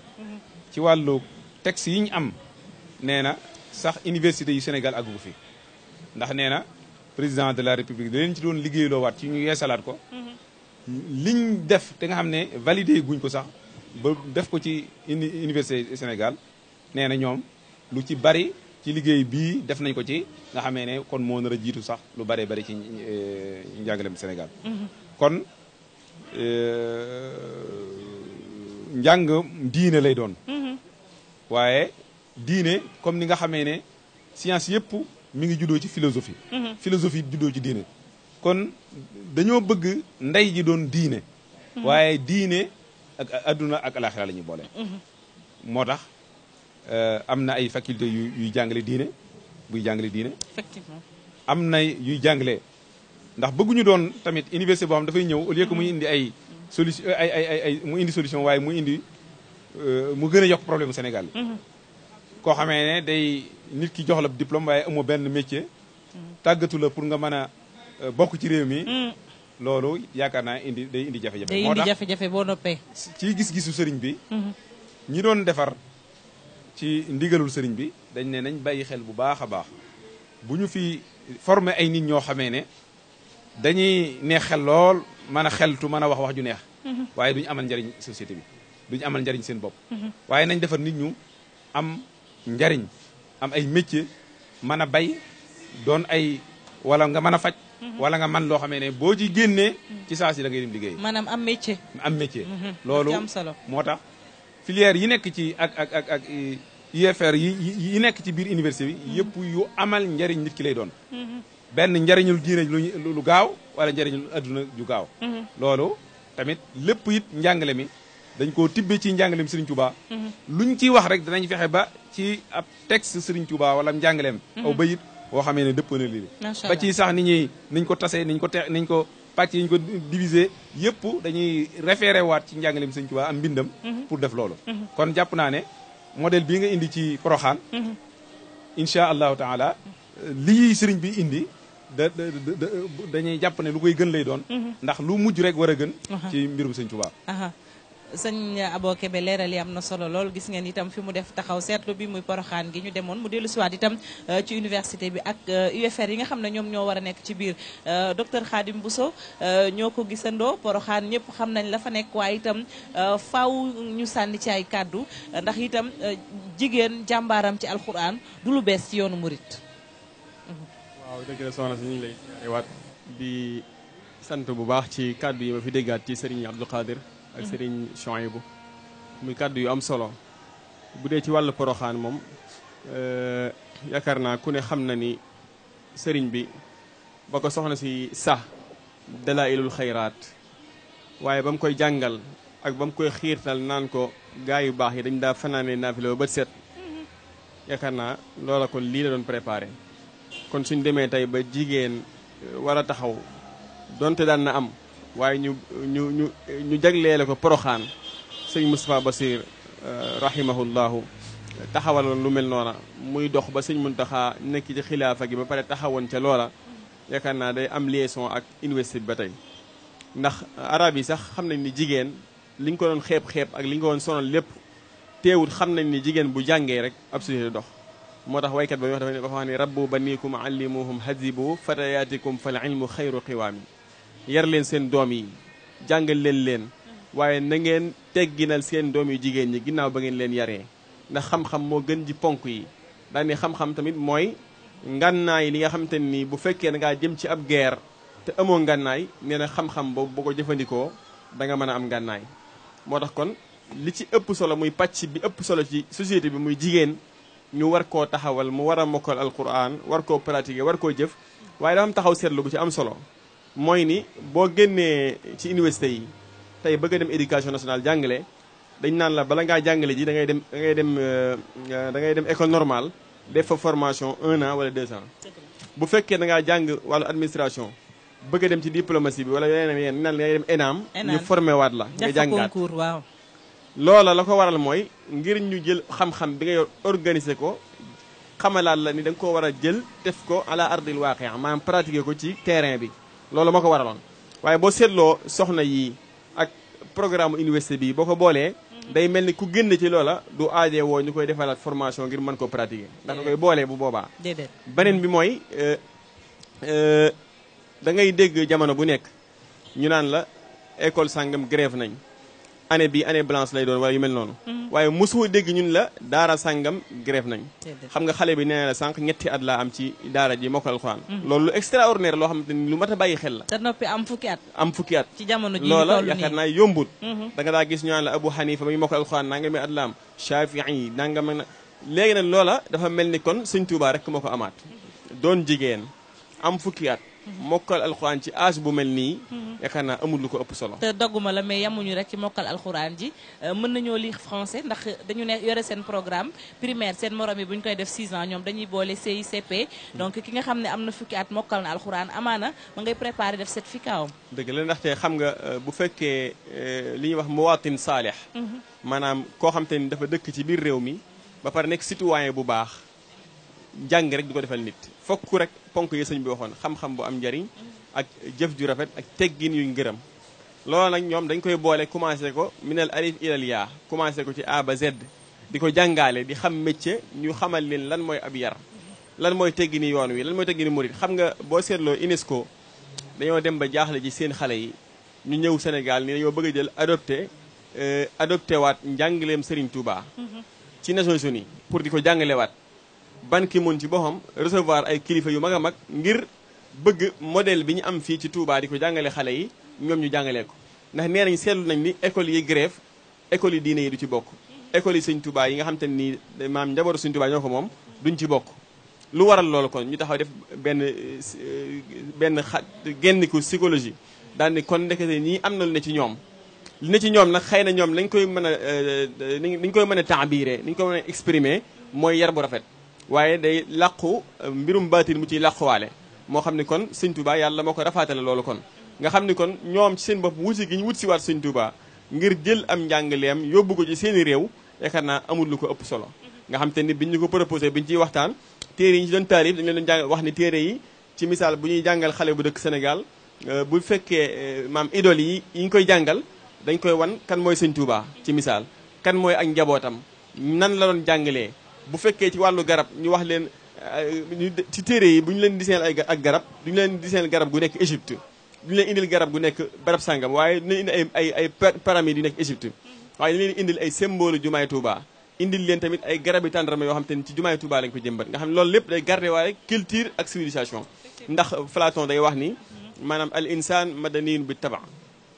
ci wàllu texte yi ñu am nee na sax université yu Sénégal àggu fi ndax nee na président de la République da leen ci doon liggéeyloo waat ci ñu yeesalaat ko liñ def te nga xam ne validé guñ ko sax ba def ko ci université Sénégal nee na ñoom lu ci bari ci liggéey bii def nañ ko ci nga xamee ne kon moo nar a jiitu sax lu bari bari ci njàngalem Sénégal kon njàng diine lay doon waaye diine comme ni nga xamee ne science yëpp mi ngi juddoo ci philosophie philosophie juddoo ci diine kon dañoo bëgg ndey ji doon diine waaye diine ak adduna ak alaxira la ñuy boole moo tax am na ay faculté yuy jàngale diine buy jàngale diine effectivement am na yuy jàngale ndax bëgguñu doon tamit université boo xam dafay ñëw au lieu que muy indi ay solution ay mu indi solution waaye mu indi mu gën a yokk problème Sénégal koo xamee ne day nit ki jox la diplôme waaye amoo benn métier tàggatu la pour nga mën a bokk ci réew mi loolu yaakaar naa day indi jafe-jafe day indi jafe-jafe boo noppee ci gis-gisu sëriñ bi ñi doon defar ci ndigalul sëriñ bi dañ ne nañ bàyyi xel bu baax a baax bu ñu fi former ay nit ñoo xamee ne dañuy neex xel lool mën a xeltu mën a wax ju neex waaye duñu amal njariñ société bi duñu amal njariñ seen bopp waaye nañ defar nit ñu am njariñ am ay métier mën a bay doon ay wala nga mën a faj wala nga man loo xamee ne boo ci génnee ci saa si da ngay dem liggéey maanaam am métier loolu am solo moo tax filière yi nekk ci ak UFR yi nekk ci biir université bi yëpp yu amal njariñ nit ki lay doon benn njariñul diine lu gaaw wala njariñul adduna ju gaaw loolu tamit lépp it njàngale mi dañ koo tibbe ci njàngaleem Serigne Touba luñ ciy wax rek danañ fexe ba ci ab texte Serigne Touba wala njàngaleem aw bayit boo xamee ne dëpp na lii ba ci sax niñ ko tasee niñ ko pàcc yi ñu ko diviser yëpp dañuy référé waat ci njàngaleem Serigne Touba am mbindam pour def loolu kon jàpp naa ne modèle bii nga indi ci Porokhane insha allahu taala lii Serigne bi indi dañuy jàpp ne lu koy gën lay doon ndax lu mujj rek war a gën ci mbirum Serigne Touba sëñ Abo Kébé leeral yi am na solo lool gis ngeen itam fi mu def taxaw seetlu bi muy Porokhane gi ñu demoon mu dellu siwaat itam ci université bi ak UFR yi nga xam ne ñoom ñoo war a nekk ci biir docteur Khadim Bousso ñoo ko gisandoo Porokhane ñëpp xam nañ la fa nekk waaye itam faaw ñu sànni ci ay kàddu ndax itam jigéen jàmbaaram ci alxuraan du lu bees ci yoonu murit waaw dëgg la soxna si ñu ngi lay waat di sant bu baax ci kàddu yi ma fi déggaat ci Serigne Abdou Khadir ak Serigne Chouaïbou muy kàddu yu am solo bu dee ci wàllu Porokhane moom yaakaar naa ku ne xam na ni Serigne bi ba ko soxna si sax dalailul xayraat waaye ba mu koy jàngal ak ba mu koy xiirtal naan ko gaa yu baax yi dañ daa fanaane naafila ba bët set yaakaar naa loola kon lii la doon préparé kon suñ demee tey ba jigéen war a taxaw donte daan na am waaye ñu jagleele ko Porokhane sëñ Moustapha Bassir rahimahullahu taxawaloon lu mel noona muy dox ba sëñ Muntaxa nekk ci xilaafa gi ba pare taxawoon ca loola yaakaar naa day am liaison ak université bi ba tey ndax arab yi sax xam nañ ni jigéen li ñu ko doon xeeb ak li ñu ko doon sonal lépp teewul xam nañ ni jigéen bu jàngee rek ab société dox moo tax waykat ba dafa wax ni rabbu banikum allimuhum hadibu fatayaatikum fal ilmu xayru qiwaami yar leen seen doom yi jàngal leen waaye na ngeen tegginal seen doom yu jigéen ñi ginnaaw ba ngeen leen yaree ndax xam-xam moo gën ji ponk yi daal ni xam-xam tamit mooy ngànnaay li nga xamante ni bu fekkee da ngaa jëm ci ab guerre te amoo ngànnaay nee na xam-xam boobu boo ko jëfandikoo da nga mën a am ngànnaay moo tax kon li ci ëpp solo muy pàcc bi ëpp solo ci société bi muy jigéen ñu war koo taxawal mu war a mokkal alquran war koo pratiquer war koo jëf waaye dafa am taxaw seetlu bu ci am solo mooy ni boo génnee ci université yi tey bëgg a dem éducation nationale jàngale dañ naan la bala ngaa jàngale ji da ngay dem école normale def fa formation 1 an wala 2 ans bu fekkee da ngaa jàng wàllu administration bëgg a dem ci diplomatie bi wala yeneen naan ngay dem ENAM ñu formé waat la nga jàngaat waaw loola la ko waral mooy ngir ñu jël xam-xam bi nga yor organiser ko xamalaat la ni da nga koo war a jël def ko ala ardil waaqi maanaam pratiquer ko ci terrain bi loolu moo ko waraloon waaye boo seetloo soxna yi ak programme université bi boo ko boolee day mel ni ku génn ci loola du aajee woo ñu koy defalaat formation ngir mën ko pratiquer ndax da koy boolee bu boobaa beneen bi mooy da ngay dégg jamono bu nekk ñu naan la école sàngam grève nañ année bi année blanche lay doon wala yu mel noonu waaye mosoo dégg ñun la daara sàngam grève nañ xam nga xale bi nee na sànq ñetti at laa am ci daara ji mokkal alxuraan loolu lu extraordinaire loo xamante ni lu mat a bàyyi xel la te noppi am fukki at ci jamono ji loola yaakaar naa yombut da nga daa gis ñu naan la Abu Hanifa ba ñu mokkal alxuraan nanga mi at la am Shafii nanga ma léegi nag loola dafa mel ni kon Sëñ Tuubaa rek moo ko amaat doon jigéen am fukki at mokkal alxuraan ci âge bu mel nii yaakaar naa amul lu ko ëpp solo te dogguma la mais yamuñu rek ci mokkal alxuraan ji mën nañoo lire français ndax dañu ne yore seen programme primaire seen morom yi bu ñu koy def 6 ans ñoom dañuy boole CICP donc ki nga xam ne am na fukki at mokkal na alxuraan amaana ma ngay préparé def certificat am dëgg la ndaxte xam nga bu fekkee li ñuy wax muwaatin saalih maanaam koo xam te ni dafa dëkk ci biir réew mi ba pare nekk citoyen bu baax jàng rek du ko defal nit fokk rek ponk yi sëñ bi waxoon xam-xam bu am njariñ ak jëf ju rafet ak teggin yuñ ngërëm loolu nag ñoom dañ koy boole commencé ko minal alif ilal yaa commencé ko ci A ba Z di ko jàngaale di xam métier ñu xamal leen lan mooy ab yar lan mooy teggini yoon wi lan mooy teggini murid xam nga boo seetloo UNESCO dañoo dem ba jaaxle ci seen xale yi ñu ñëw Sénégal ni dañoo bëgg a jël adopté waat njàngaleem Serigne Touba ci Nations Unies pour di ko jàngalewaat Ban Ki-moon ci boppam recevoir ay kilifa yu mag a mag ngir bëgg modèle bi ñu am fii ci Touba di ko jàngale xale yi ñoom ñu jàngalee ko ndax nee nañ seetlu nañ ni école yi grève école yi diine yi du ci bokk école yi Sëñ Touba yi nga xam te ni maam njabootu Sëñ Touba ñoo ko moom duñ ci bokk lu waral loolu kon ñu taxaw def benn genniku psychologie daal ni kon ndekete ñii am na lu ne ci ñoom li ne ci ñoom nag xëy na ñoom lañ koy mën a niñ koy mën a taabiré niñ koy mën a exprimer mooy yar bu rafet waaye day làqu mbirum baatin mu ciy làquwaale moo xam ni kon Sëñ Touba yàlla moo ko rafaatale loolu kon nga xam ni kon ñoom ci seen bopp wuti gi ñu wut si waat Sëñ Touba ngir jël am njàngaleem yóbbu ko ci seeni réew yaakaar naa amul lu ko ëpp solo nga xam te ni biñ ñu ko proposé biñ ciy waxtaan téere yi ñu ci doon taarif dañu leen doon jàng wax ni téere yi ci misaal bu ñuy jàngal xale bu dëkk Sénégal bu fekkee maam idole yi ñu koy jàngal dañ koy wan kan mooy Sëñ Touba ci misaal kan mooy ak njabootam nan la doon jàngalee bu fekkee ci wàllu garab ñu wax leen ci téere yi bu ñu leen diseel ak garab duñu leen diseel garab gu nekk Égypte duñu leen indil garab gu nekk barab sàngam waaye dinañ indi ay pyramides yu nekk Égypte waaye dañu leen indil ay symbole jumaay Touba indil leen tamit ay garabi tàndarma yoo xam te ni ci jumaay Touba lañ ko jëmbat nga xam ne loolu lépp day garder waaye culture ak civilisation ndax Platon day wax ni maanaam al insaan madaniyun bi taba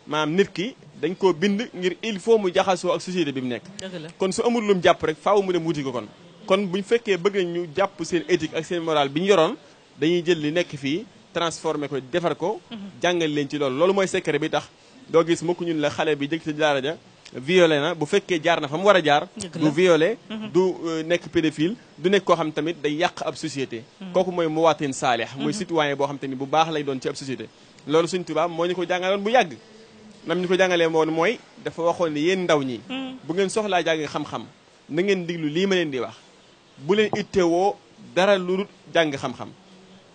maanaam nit ki dañ koo bind ngir il faut mu jaxasoo ak société bi mu nekk kon su amul lu mu jàpp rek faaw mu dem wuti ko kon buñ fekkee bëgg nañ ñu jàpp seen éthique ak seen morale bi ñu yoroon dañuy jël li nekk fii transformé ko defar ko jàngal leen ci loolu mooy secret bi tax doo gis mukk ñun la xale bi jëkk ci daara ja violé na bu fekkee jaar na fa mu war a jaar du violé du nekk pédophile du nekk koo xam tamit day yàq ab société kooku mooy muwaatin saalih mooy citoyen boo xam te ni bu baax lay doon ci ab société loolu Sëñ Tuubaa moo ñu ko jàngaloon bu yàgg nam ñu ko jàngalee moon mooy dafa waxoon ni yéen ndaw ñi bu ngeen soxlaa jàng xam-xam na ngeen diglu lii ma leen di wax bu leen ittewoo dara lu dul jàng xam-xam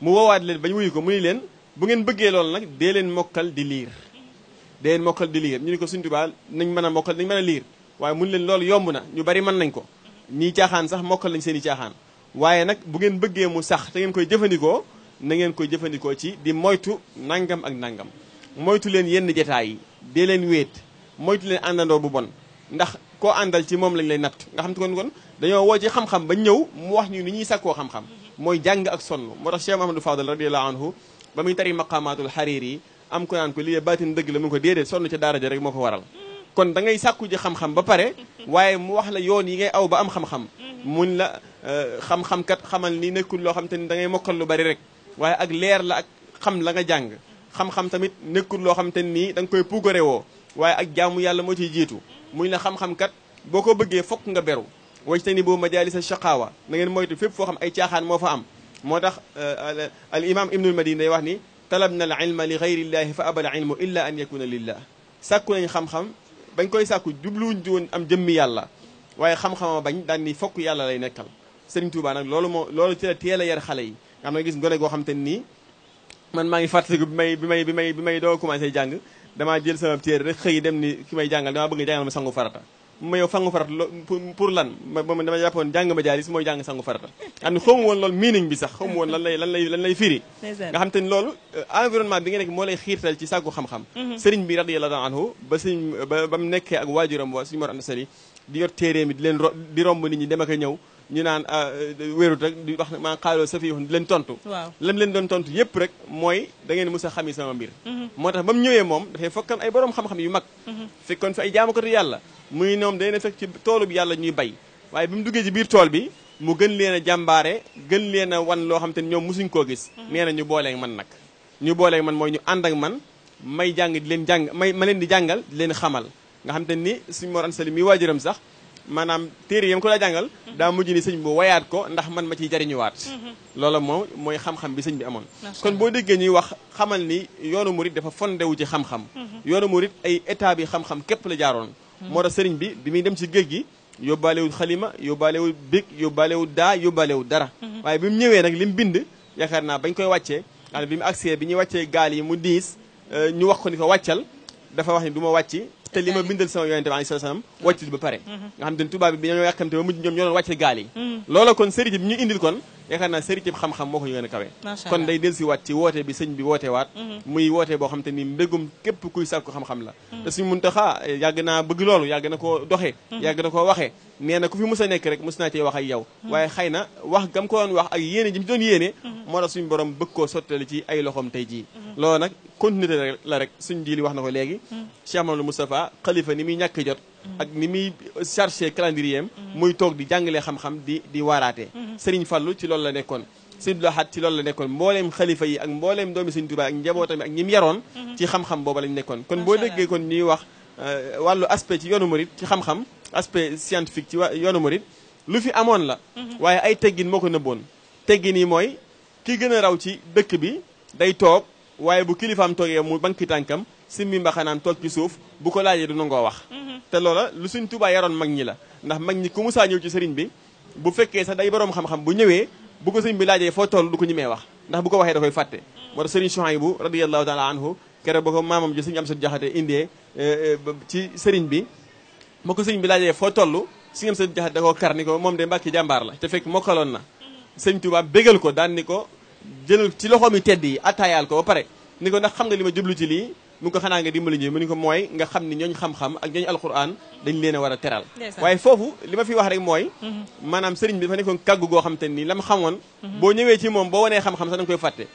mu woowaat leen ba ñu wuyu ko mu ni leen bu ngeen bëggee loolu nag dee leen mokkal di liir ñu ni ko Sëñ Tuubaa nañ mën a mokkal nañ mën a liir waaye mun leen loolu yomb na ñu bari mën nañ ko ñii caaxaan sax mokkal nañ seen i caaxaan waaye nag bu ngeen bëggee mu sax te ngeen koy jëfandikoo na ngeen koy jëfandikoo ci di moytu nangam ak nangam moytu leen yenn jataay yi dee leen wéet moytu leen àndandoo bu bon ndax koo àndal ci moom lañ lay natt nga xam te kon dañoo woo ci xam-xam ba ñëw mu wax ñu ni ñuy sàkkoo xam-xam mooy jàng ak sonn moo tax Cheikh Mahamadou Fadal radiyallahu anhu ba muy tari maqamatul xariir yi am ko naan ko lii baatin dëgg la mu ko déedéet sonn ca daara ja rek moo ko waral kon da ngay sàkku ji xam-xam ba pare waaye mu wax la yoon yi ngay aw ba am xam-xam mun la xam-xam kat xamal ni nekkul loo xam te ni da ngay mokkal lu bari rek waaye ak leer la ak xam la nga jàng xam-xam tamit nekkul loo xam te nii da nga koy puugare woo waaye ak jaamu yàlla moo ciy jiitu muy la xam-xam kat boo ko bëggee fokk nga beru wajtani boo majalisa shaqaawa na ngeen moytu fépp foo xam ay caaxaan moo fa am moo tax al imam ibnul madini day wax ni talabna al ilma li gayrillahi fa abal ilmu illa an yakuna lillah sàkku nañ xam-xam bañ koy sàkku jubluwuñ woon am jëmmi yàlla waaye xam-xama bañ daan ni fokk yàlla lay nekkal Serigne Touba nag loolu ci la teel a yar xale yi nga xam ne gis gone goo xam te nii man maa ngi fàttaliku bi may doo commencé jàng damaa jël sama téere rek xëy dem ni ki may jàngal damaa bëgg nga jàngal ma sangu farata ma yow sangu farata pour lan moom dama jàppoon jàng ma jaalis mooy jàng sangu farata xam ne xawma woon loolu meaning bi sax xawma woon lan lay firi nga xam te ni loolu environnement bi nga nekk moo lay xiirtal ci sàkku xam-xam sëriñ bi radiyallahu anhu ba mu nekkee ak waajuram wa suñu Mor Anta Sali di yor téere mi di romb nit ñi dem ak a ñëw ñu naan wérut rek di wax maa xaaloo sa fi di leen tontu lam leen doon tontu yëpp rek mooy da ngeen mos a xami sama mbir moo tax ba mu ñëwee moom dafay fokkan ay borom xam-xam yu mag fekkoon fi ay jaamukatu yàlla muy ñoom day na fekk ci toolu bi yàlla ñuy bay waaye bi mu duggee ci biir tool bi mu gën leen a jàmbaare gën leen a wan loo xam te ñoom mosuñ koo gis nee na ñu booleeg man nag ñu booleeg man mooy ñu ànd ak man may jàng di leen jàng ma leen di jàngal di leen xamal nga xam te ni suñu Mor Anta Sali mi waajuram sax maanaam téere yam ko daa jàngal daa mujj ni sëñ bi wayaat ko ndax man ma ciy jariñuwaat loola moom mooy xam-xam bi sëñ bi amoon kon boo déggee ñuy wax xamal ni yoonu murit dafa fondewu ci xam-xam yoonu murit ay état bi xam-xam képp la jaaroon moo tax sëriñ bi muy dem ci géej gi yóbbaalewul xalima yóbbaalewul big yóbbaalewul daa yóbbaalewul dara waaye bi mu ñëwee nag li mu bind yaakaar naa bañ koy wàccee xam bi mu agsee bi ñuy wàccee gaal yi mu diis ñu wax ko ni ko wàccal dafa wax ni du ma wàcc te li ma bindal sama yonente bi alayhi salaam wàccul ba pare nga xam te ne tubaab bi dañoo yàkkamte ba mujj ñoom ñoo doon wàcce gaal yi loola kon sëriñ bi ñu indil kon yaakaar naa sëriñ bi xam-xam moo ko gën a kawe kon day del si waat ci woote bi sëñ bi woote waat muy woote boo xam te ni mbégum képp kuy sàkku xam-xam la te suñu Muntaxa yàgg naa bëgg loolu yàgg na koo doxee yàgg na koo waxee nee na ku fi mus a nekk rek mus naa cee wax ak yow waaye xëy na wax gam ko doon wax ak yéene ji mu doon yéene moo tax suñu borom bëgg koo sottali ci ay loxoom tey jii loolu nag continuité la rek suñ ji li wax na ko léegi Cheikh Mamadou Moustapha xalifa ni muy ñàkk jot ak ni muy chargé calendrier muy toog di jàngalee xam-xam di waaraatee Serigne Fallou ci loolu la nekkoon Sëñ Lahad ci loolu la nekkoon mbooleem xalifa yi ak mbooleem doomi Sëñ Tuubaa ak njabootam ak ñi mu yaroon ci xam-xam booba lañ nekkoon kon boo déggee kon ñuy wax wàllu aspect ci yoonu murid ci xam-xam aspect scientifique ci yoonu murid lu fi amoon la waaye ay teggin moo ko nëbboon teggin yi mooy ki gën a raw ci dëkk bi day toog waaye bu kilifaam toogee mu banki tànkam simmi mbaxanaam toog ci suuf bu ko laajee du nangoo wax te loola lu Sëñ Tuubaa yaroon mag ñi la ndax mag ñi ku musaa ñëw ci sëriñ bi bu fekkee sax day boroom xam-xam bu ñëwee bu ko sëriñ bi laajee foo toll du ko ñemee wax ndax bu ko waxee da koy fàtte moo tax sëriñ Chouaïbou radiyallahu taala anhu keroog ba ko maamam ji sëriñ Amsatu Jaxate indee ci sëriñ bi moo ko sëriñ bi laajee foo toll sëriñ Amsatu Jaxate da koo kar ni ko moom de Mbàkke jàmbaar la te fekk mokkaloon na sëriñ Tuubaa bégal ko daan ni ko jël ci loxoom yi tedd yi attaayaal ko ba pare ni ko ndax xam nga li ma jublu ci lii mu ko xanaa nga dimbali ñu mu ni ko mooy nga xam ni ñooñ xam-xam ak ñooñ alquran dañ leen a war a teral waaye foofu li ma fi wax rek mooy maanaam sëriñ bi dafa nekkoon kàggu goo xam te ni la ma xamoon boo ñëwee ci moom boo wanee xam-xam sax da nga koy fàtte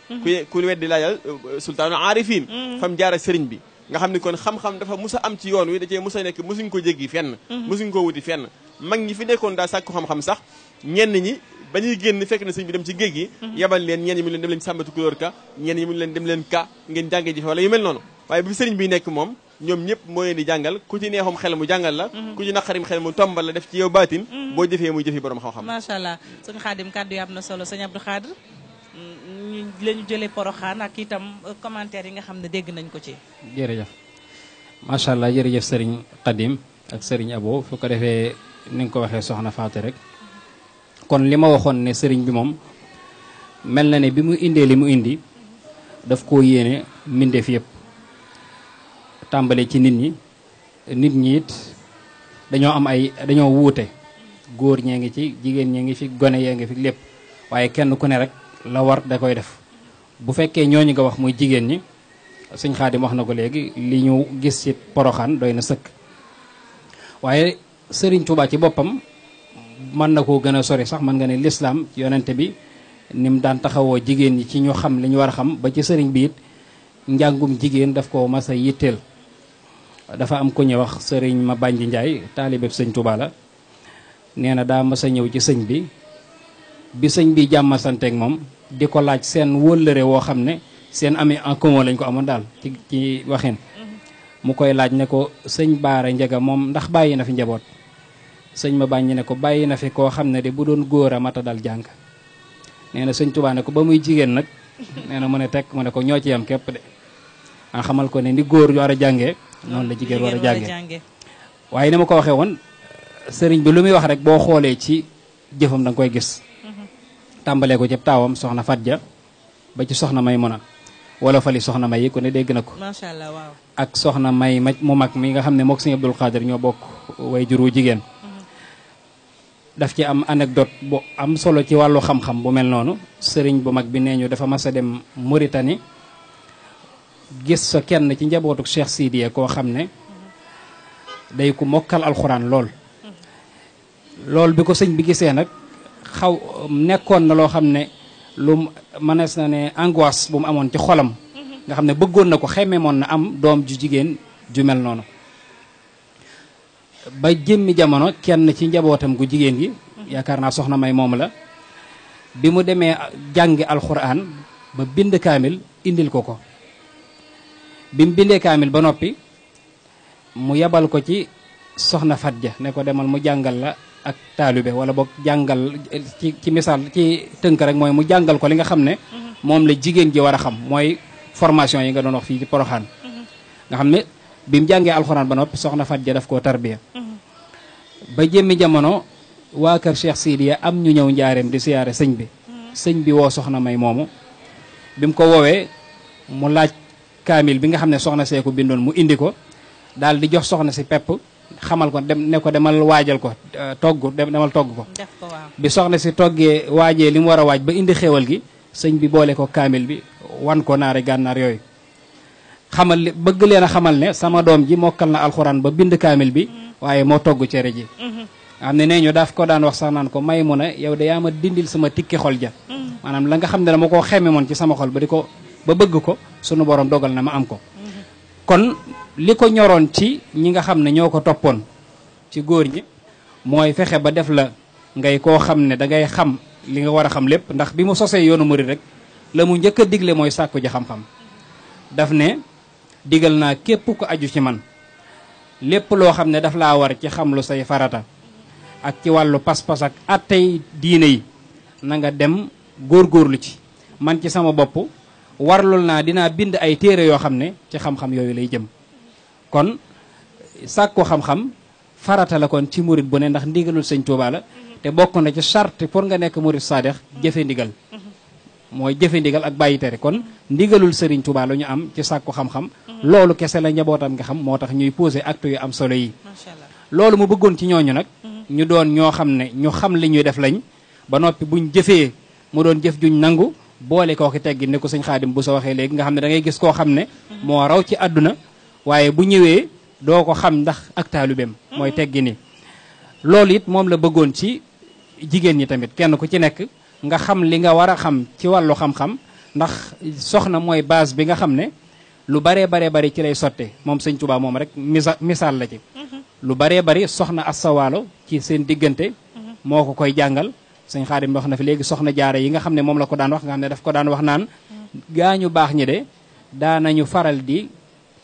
ku weddi laajal sultaanu aarifin fam jaar ak sëriñ bi nga xam ni kon xam-xam dafa mus a am ci yoon wi da cee mus a nekk musuñ ko jéggi fenn musuñ ko wuti fenn mag ñi fi nekkoon daa sàkku xam-xam sax ñenn ñi ba ñuy génn fekk na sëñ bi dem ci géej gi yebal leen ñenn ñi mu leen dem leen sàmbatu couleur ka ñenn ñi mu leen dem leen ka ngeen jàngee ji fa wala yu mel noonu waaye bi sëriñ bi nekk moom ñoom ñëpp moo leen di jàngal ku ci neexum xel mu jàngal la ku ci naqarim xel mu tombal la def ci yow baatin boo jëfee muy jëfi borom xam-xam macha allah sëñ Xaadim kàddu yi am na solo sëñ Abdou Khadre ñu la ñu jëlee Poroxaan ak itam commentaire yi nga xam ne dégg nañ ko ci jërëjëf macha allah jërëjëf sëriñ Xaadim ak sëriñ Abo fu ko defee ni nga ko waxee soxna Fatou rek kon li ma waxoon ne sëriñ bi moom mel na ne bi mu indee li mu indi daf koo yéene mbindeef yëpp tàmbale ci nit ñi it dañoo wuute góor ñee ngi ci jigéen ñee ngi fi gone yee ngi fi lépp waaye kenn ku ne rek la war da koy def bu fekkee ñooñu nga wax muy jigéen ñi sëñ Xaadim wax na ko léegi li ñu gis ci Poroxaan doy na sëkk waaye sëriñ Tuubaa ci boppam mën na koo gën a sori sax mën nga ne lislaam yonente bi ni mu daan taxawoo jigéen ñi ci ñu xam li ñu war a xam ba ci sëriñ bi it njàngum jigéen daf ko mas a yitteel. dafa am ku ñu wax sëriñ ma bànji Njaay taalibe sëñ Tuubaa la nee na daa mas a ñëw ci sëñ bi sëñ bi jàmma santeeg moom di ko laaj seen wóllëre woo xam ne seen amee en commun lañ ko amoon daal ci waxin mu koy laaj ne ko sëñ Baara Njega moom ndax bàyyi na fi njaboot sëñ ma bànji ne ko bàyyi na fi koo xam ne de bu doon góor a mata dal jàng nee na sëñ Tuubaa ne ko ba muy jigéen nag nee na mu ne tekk mu ne ko ñoo ci yam képp de a xamal ko ne ni góor war a jàngee noonu la jigéen war a jàngee waaye ni ma ko waxee woon sëriñ bi lu muy wax rek boo xoolee ci jëfam da nga koy gis tàmbalee ko ci taawam soxna Fatja ba ci soxna May Muna wala fali soxna May yi ku ne dégg na ko macha Allah waaw ak soxna May mu mag mi nga xam ne mook sëñ Abdul Xaadir ñoo bokk way juru jigéen daf ci am anecdote bu am solo ci wàllu xam-xam bu mel noonu sëriñ bu mag bi nee ñu dafa mas a dem Mauritanie gis sa kenn ci njabootu Cheikh Sidiye koo xam ne day ku mokkal alxuraan lool bi ko sëñ bi gisee nag nekkoon na loo xam ne lu mënees na ne angoisse bu mu amoon ci xolam nga xam ne bëggoon na ko xemme moon na am doom ju jigéen ju mel noonu ba jëmmi jamono kenn ci njabootam gu jigéen gi yaakaar naa soxna May moom la bi mu demee jàngi alxuraan ba bind kaamil indil ko bi mu bindee kaamil ba noppi mu yabal ko ci soxna Fatja ne ko demal mu jàngal la ak taalibe wala boog jàngal ci misaal ci tënk rek mooy mu jàngal ko li nga xam ne moom la jigéen ji war a xam mooy formation yi nga doon wax fii ci Poroxaan nga xam ne bi mu jàngee alxuraan ba noppi soxna Fatja daf koo tarbiya ba jëmmi jamono waa kër Cheikh Sidiya am ñu ñëw njaareem di siyaare sëñ bi woo soxna May moomu bi mu ko woowee mu laaj kaamil bi nga xam ne soxna seeku bindoon mu indi ko daal di jox soxna si pepp xamal ko ne ko demal waajal ko demal togg ko bi soxna si toggee waajee li mu war a waaj ba indi xéewal gi sëñ bi boole ko kaamil bi wan ko naari gànnaar yooyu bëgg leen a xamal ne sama doom ji mokkal na alxuraan ba bind kaamil bi waaye moo togg cere ji xam ne nee ñu daaf ko daan wax sax naan ko may mun a yow de yaa ma dindil sama tikki xol ja maanaam la nga xam ne dama koo xemme moon ci sama xol ba bëgg ko sunu borom dogal na ma am ko kon li ko ñoroon ci ñi nga xam ne ñoo ko toppoon ci góor ñi mooy fexe ba def la ngay koo xam ne da ngay xam li nga war a xam lépp ndax bi mu sosee yoonu murid rek la mu njëkk a digle mooy sàkku ji xam-xam daf ne digal naa képp ko aju ci man lépp loo xam ne daf laa war ci xam lu say farata ak ci wàllu pas-pas ak attey diine yi na nga dem góorgóorlu ci man ci sama bopp warlul naa dinaa bind ay téere yoo xam ne ci xam-xam yooyu lay jëm kon sàkku xam-xam farata la kon ci murit bu ne ndax ndigalul sëñ Tuubaa la te bokk na ci charte pour nga nekk murit saadex jëfe ndigal mooy jëfe ndigal ak bàyyi tere kon ndigalul sëriñ Tuubaa la ñu am ci sàkku xam-xam loolu kese la njabootam nga xam moo tax ñuy posé acte yu am solo yi loolu mu bëggoon ci ñooñu nag ñu doon ñoo xam ne ñu xam li ñuy def lañ ba noppi buñ jëfee mu doon jëf juñ nangu boole kooki teggi ne ko sëñ Xaadim bu sa waxee léegi nga xam ne da ngay gis koo xam ne moo raw ci àdduna waaye bu ñëwee doo ko xam ndax ak taalubeem mooy teggi ni loolu it moom la bëggoon ci jigéen ñi tamit kenn ku ci nekk nga xam li nga war a xam ci wàllu xam-xam ndax soxna mooy base bi nga xam ne lu baree bari ci lay sotte moom sëñ Tuubaa moom rek misaal la ci lu baree bari soxna Assawaalo ci seen diggante moo ko koy jàngal sëñ Xaadim wax na fi léegi soxna jaara yi nga xam ne moom la ko daan wax nga xam ne daf ko daan wax naan gaañu baax ñi de daanañu faral di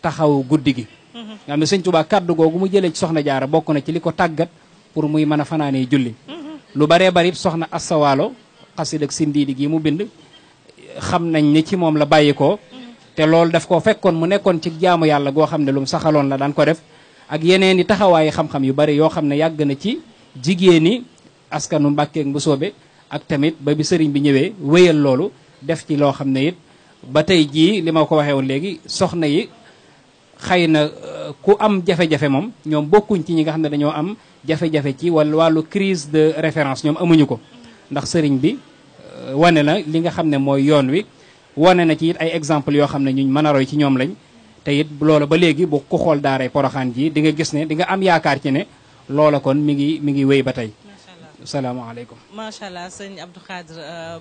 taxaw guddi gi nga xam ne sëñ Tuubaa kàddu googu mu jëlee ci soxna jaara bokk na ci li ko tàggat pour muy mën a fanaanee julli lu baree bari soxna Assawaalo xasid ak sindiidi gi mu bind xam nañ ni ci moom la bàyyi ko te loolu daf ko fekkoon mu nekkoon ci jaamu yàlla goo xam ne lu mu saxaloon la daan ko def ak yeneen i taxawaayi xam-xam yu bari yoo xam ne yàgg na ci jigéeni askanu Mbàkke bu soobe ak tamit ba bi sëriñ bi ñëwee wéyal loolu def ci loo xam ne it ba tey jii li ma ko waxee woon léegi soxna yi xëy na ku am jafe-jafe moom ñoom bokkuñ ci ñi nga xam ne dañoo am jafe-jafe ci wàllu crise de référence ñoom amuñu ko ndax sëriñ bi wane na li nga xam ne mooy yoon wi wane na ci it ay exemple yoo xam ne ñu mën a roy ci ñoom lañ te it loola ba léegi bu ku xool daaray Poroxaan ji di nga gis ne di nga am yaakaar ci ne loola kon mi ngi wéy ba tey. salaamaaleykum. macha allah sëñ Abdou Khadre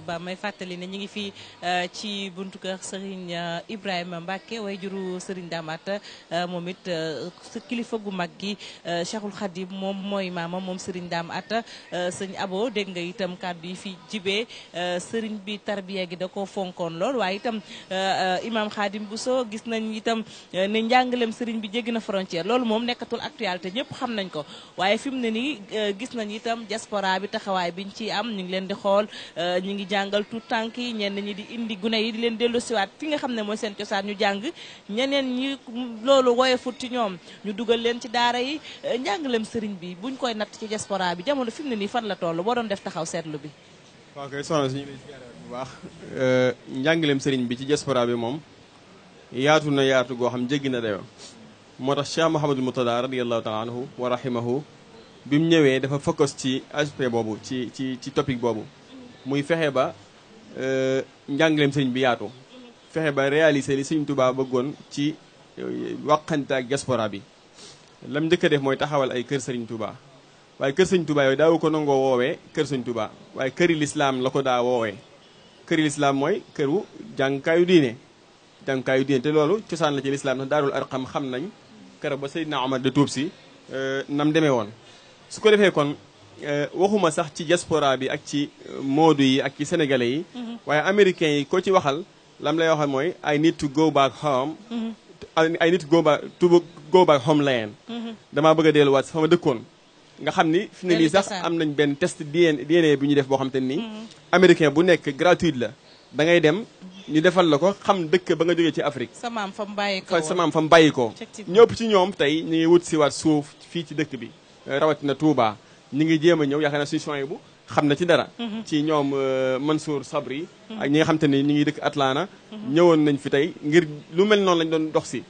Ba may fàttali ne ñu ngi fii ci buntu kër Serigne Ibrahima Mbacke way juru Serigne Damata moom it kilifa gu mag gi Cheikhul Khadim moom mooy maama moom Serigne Damata sëñ Abo dégg nga itam kàddu yi fi jibee Serigne bi tarbiya gi da ko fonkoon lool waaye itam imam Khadim Bousso gis nañ itam ne njàngalem Serigne bi jéggi na frontière loolu moom nekkatul actualité ñëpp xam nañ ko waaye fi mu ne nii gis nañ itam diaspora bi taxawaay biñ ci am ñu ngi leen di xool ñu ngi jàngal tout tànk yi ñenn ñi di indi gune yi di leen delloosiwaat fi nga xam ne mooy seen cosaan ñu jàng ñeneen ñi loolu woyefut ci ñoom ñu dugal leen ci daara yi njàngalem sëriñ bi buñ koy natt ci diaspora bi jamono fi mu ne nii fan la toll boo doon def taxaw seetlu bi. waaw kay soxna si ñu ngi lay ziare bu baax njàngalem sëriñ bi ci diaspora bi moom yaatu na yaatu goo xam jéggi na dayoo moo tax Cheikh Mouhamadul Moutada radiyallahu taala anhu wa rahimahu bi mu ñëwee dafa focus ci aspect boobu ci topic boobu muy fexe ba njàngaleem sëñ bi yaatu fexe ba réaliser li sëñ Touba bëggoon ci waxante ak diaspora bi lam njëkk a def mooy taxawal ay kër sëriñ Touba waaye kër sëñ Touba yooyu daawu ko nangoo woowee kër sëñ Touba waaye këri lislaam la ko daa woowee këri lislaam mooy këru jàngkaayu diine te loolu cosaan la ci lislaam ndax daarul arqam xam nañ kër ba Seydina Omar de tuub si nam demee woon su ko defee kon waxuma sax ci diaspora bi ak ci moodu yi ak ci sénégalais yi waaye américains yi ko ci waxal lam lay waxal mooy I need to go back home I need to go back homeland damaa bëgg a delluwaat fa ma dëkkoon nga xam ni fi ne nii sax am nañ benn test DNA bi ñu def boo xam te ni américain bu nekk gratuite la da ngay dem ñu defal la ko xam dëkk ba nga jógee ci Afrique sa maam fa mu bàyyi ko ñëpp ci ñoom tey ñu ngi wut si waat suuf fii ci dëkk bi rawatina Touba ñi ngi jéem a ñëw yaakaar naa suñu son bu xam na ci dara ci ñoom Mansour Sabri ak ñi nga xam te ni ñi ngi dëkk Atlanta ñëwoon nañ fi tey ngir lu mel noonu lañ doon dox si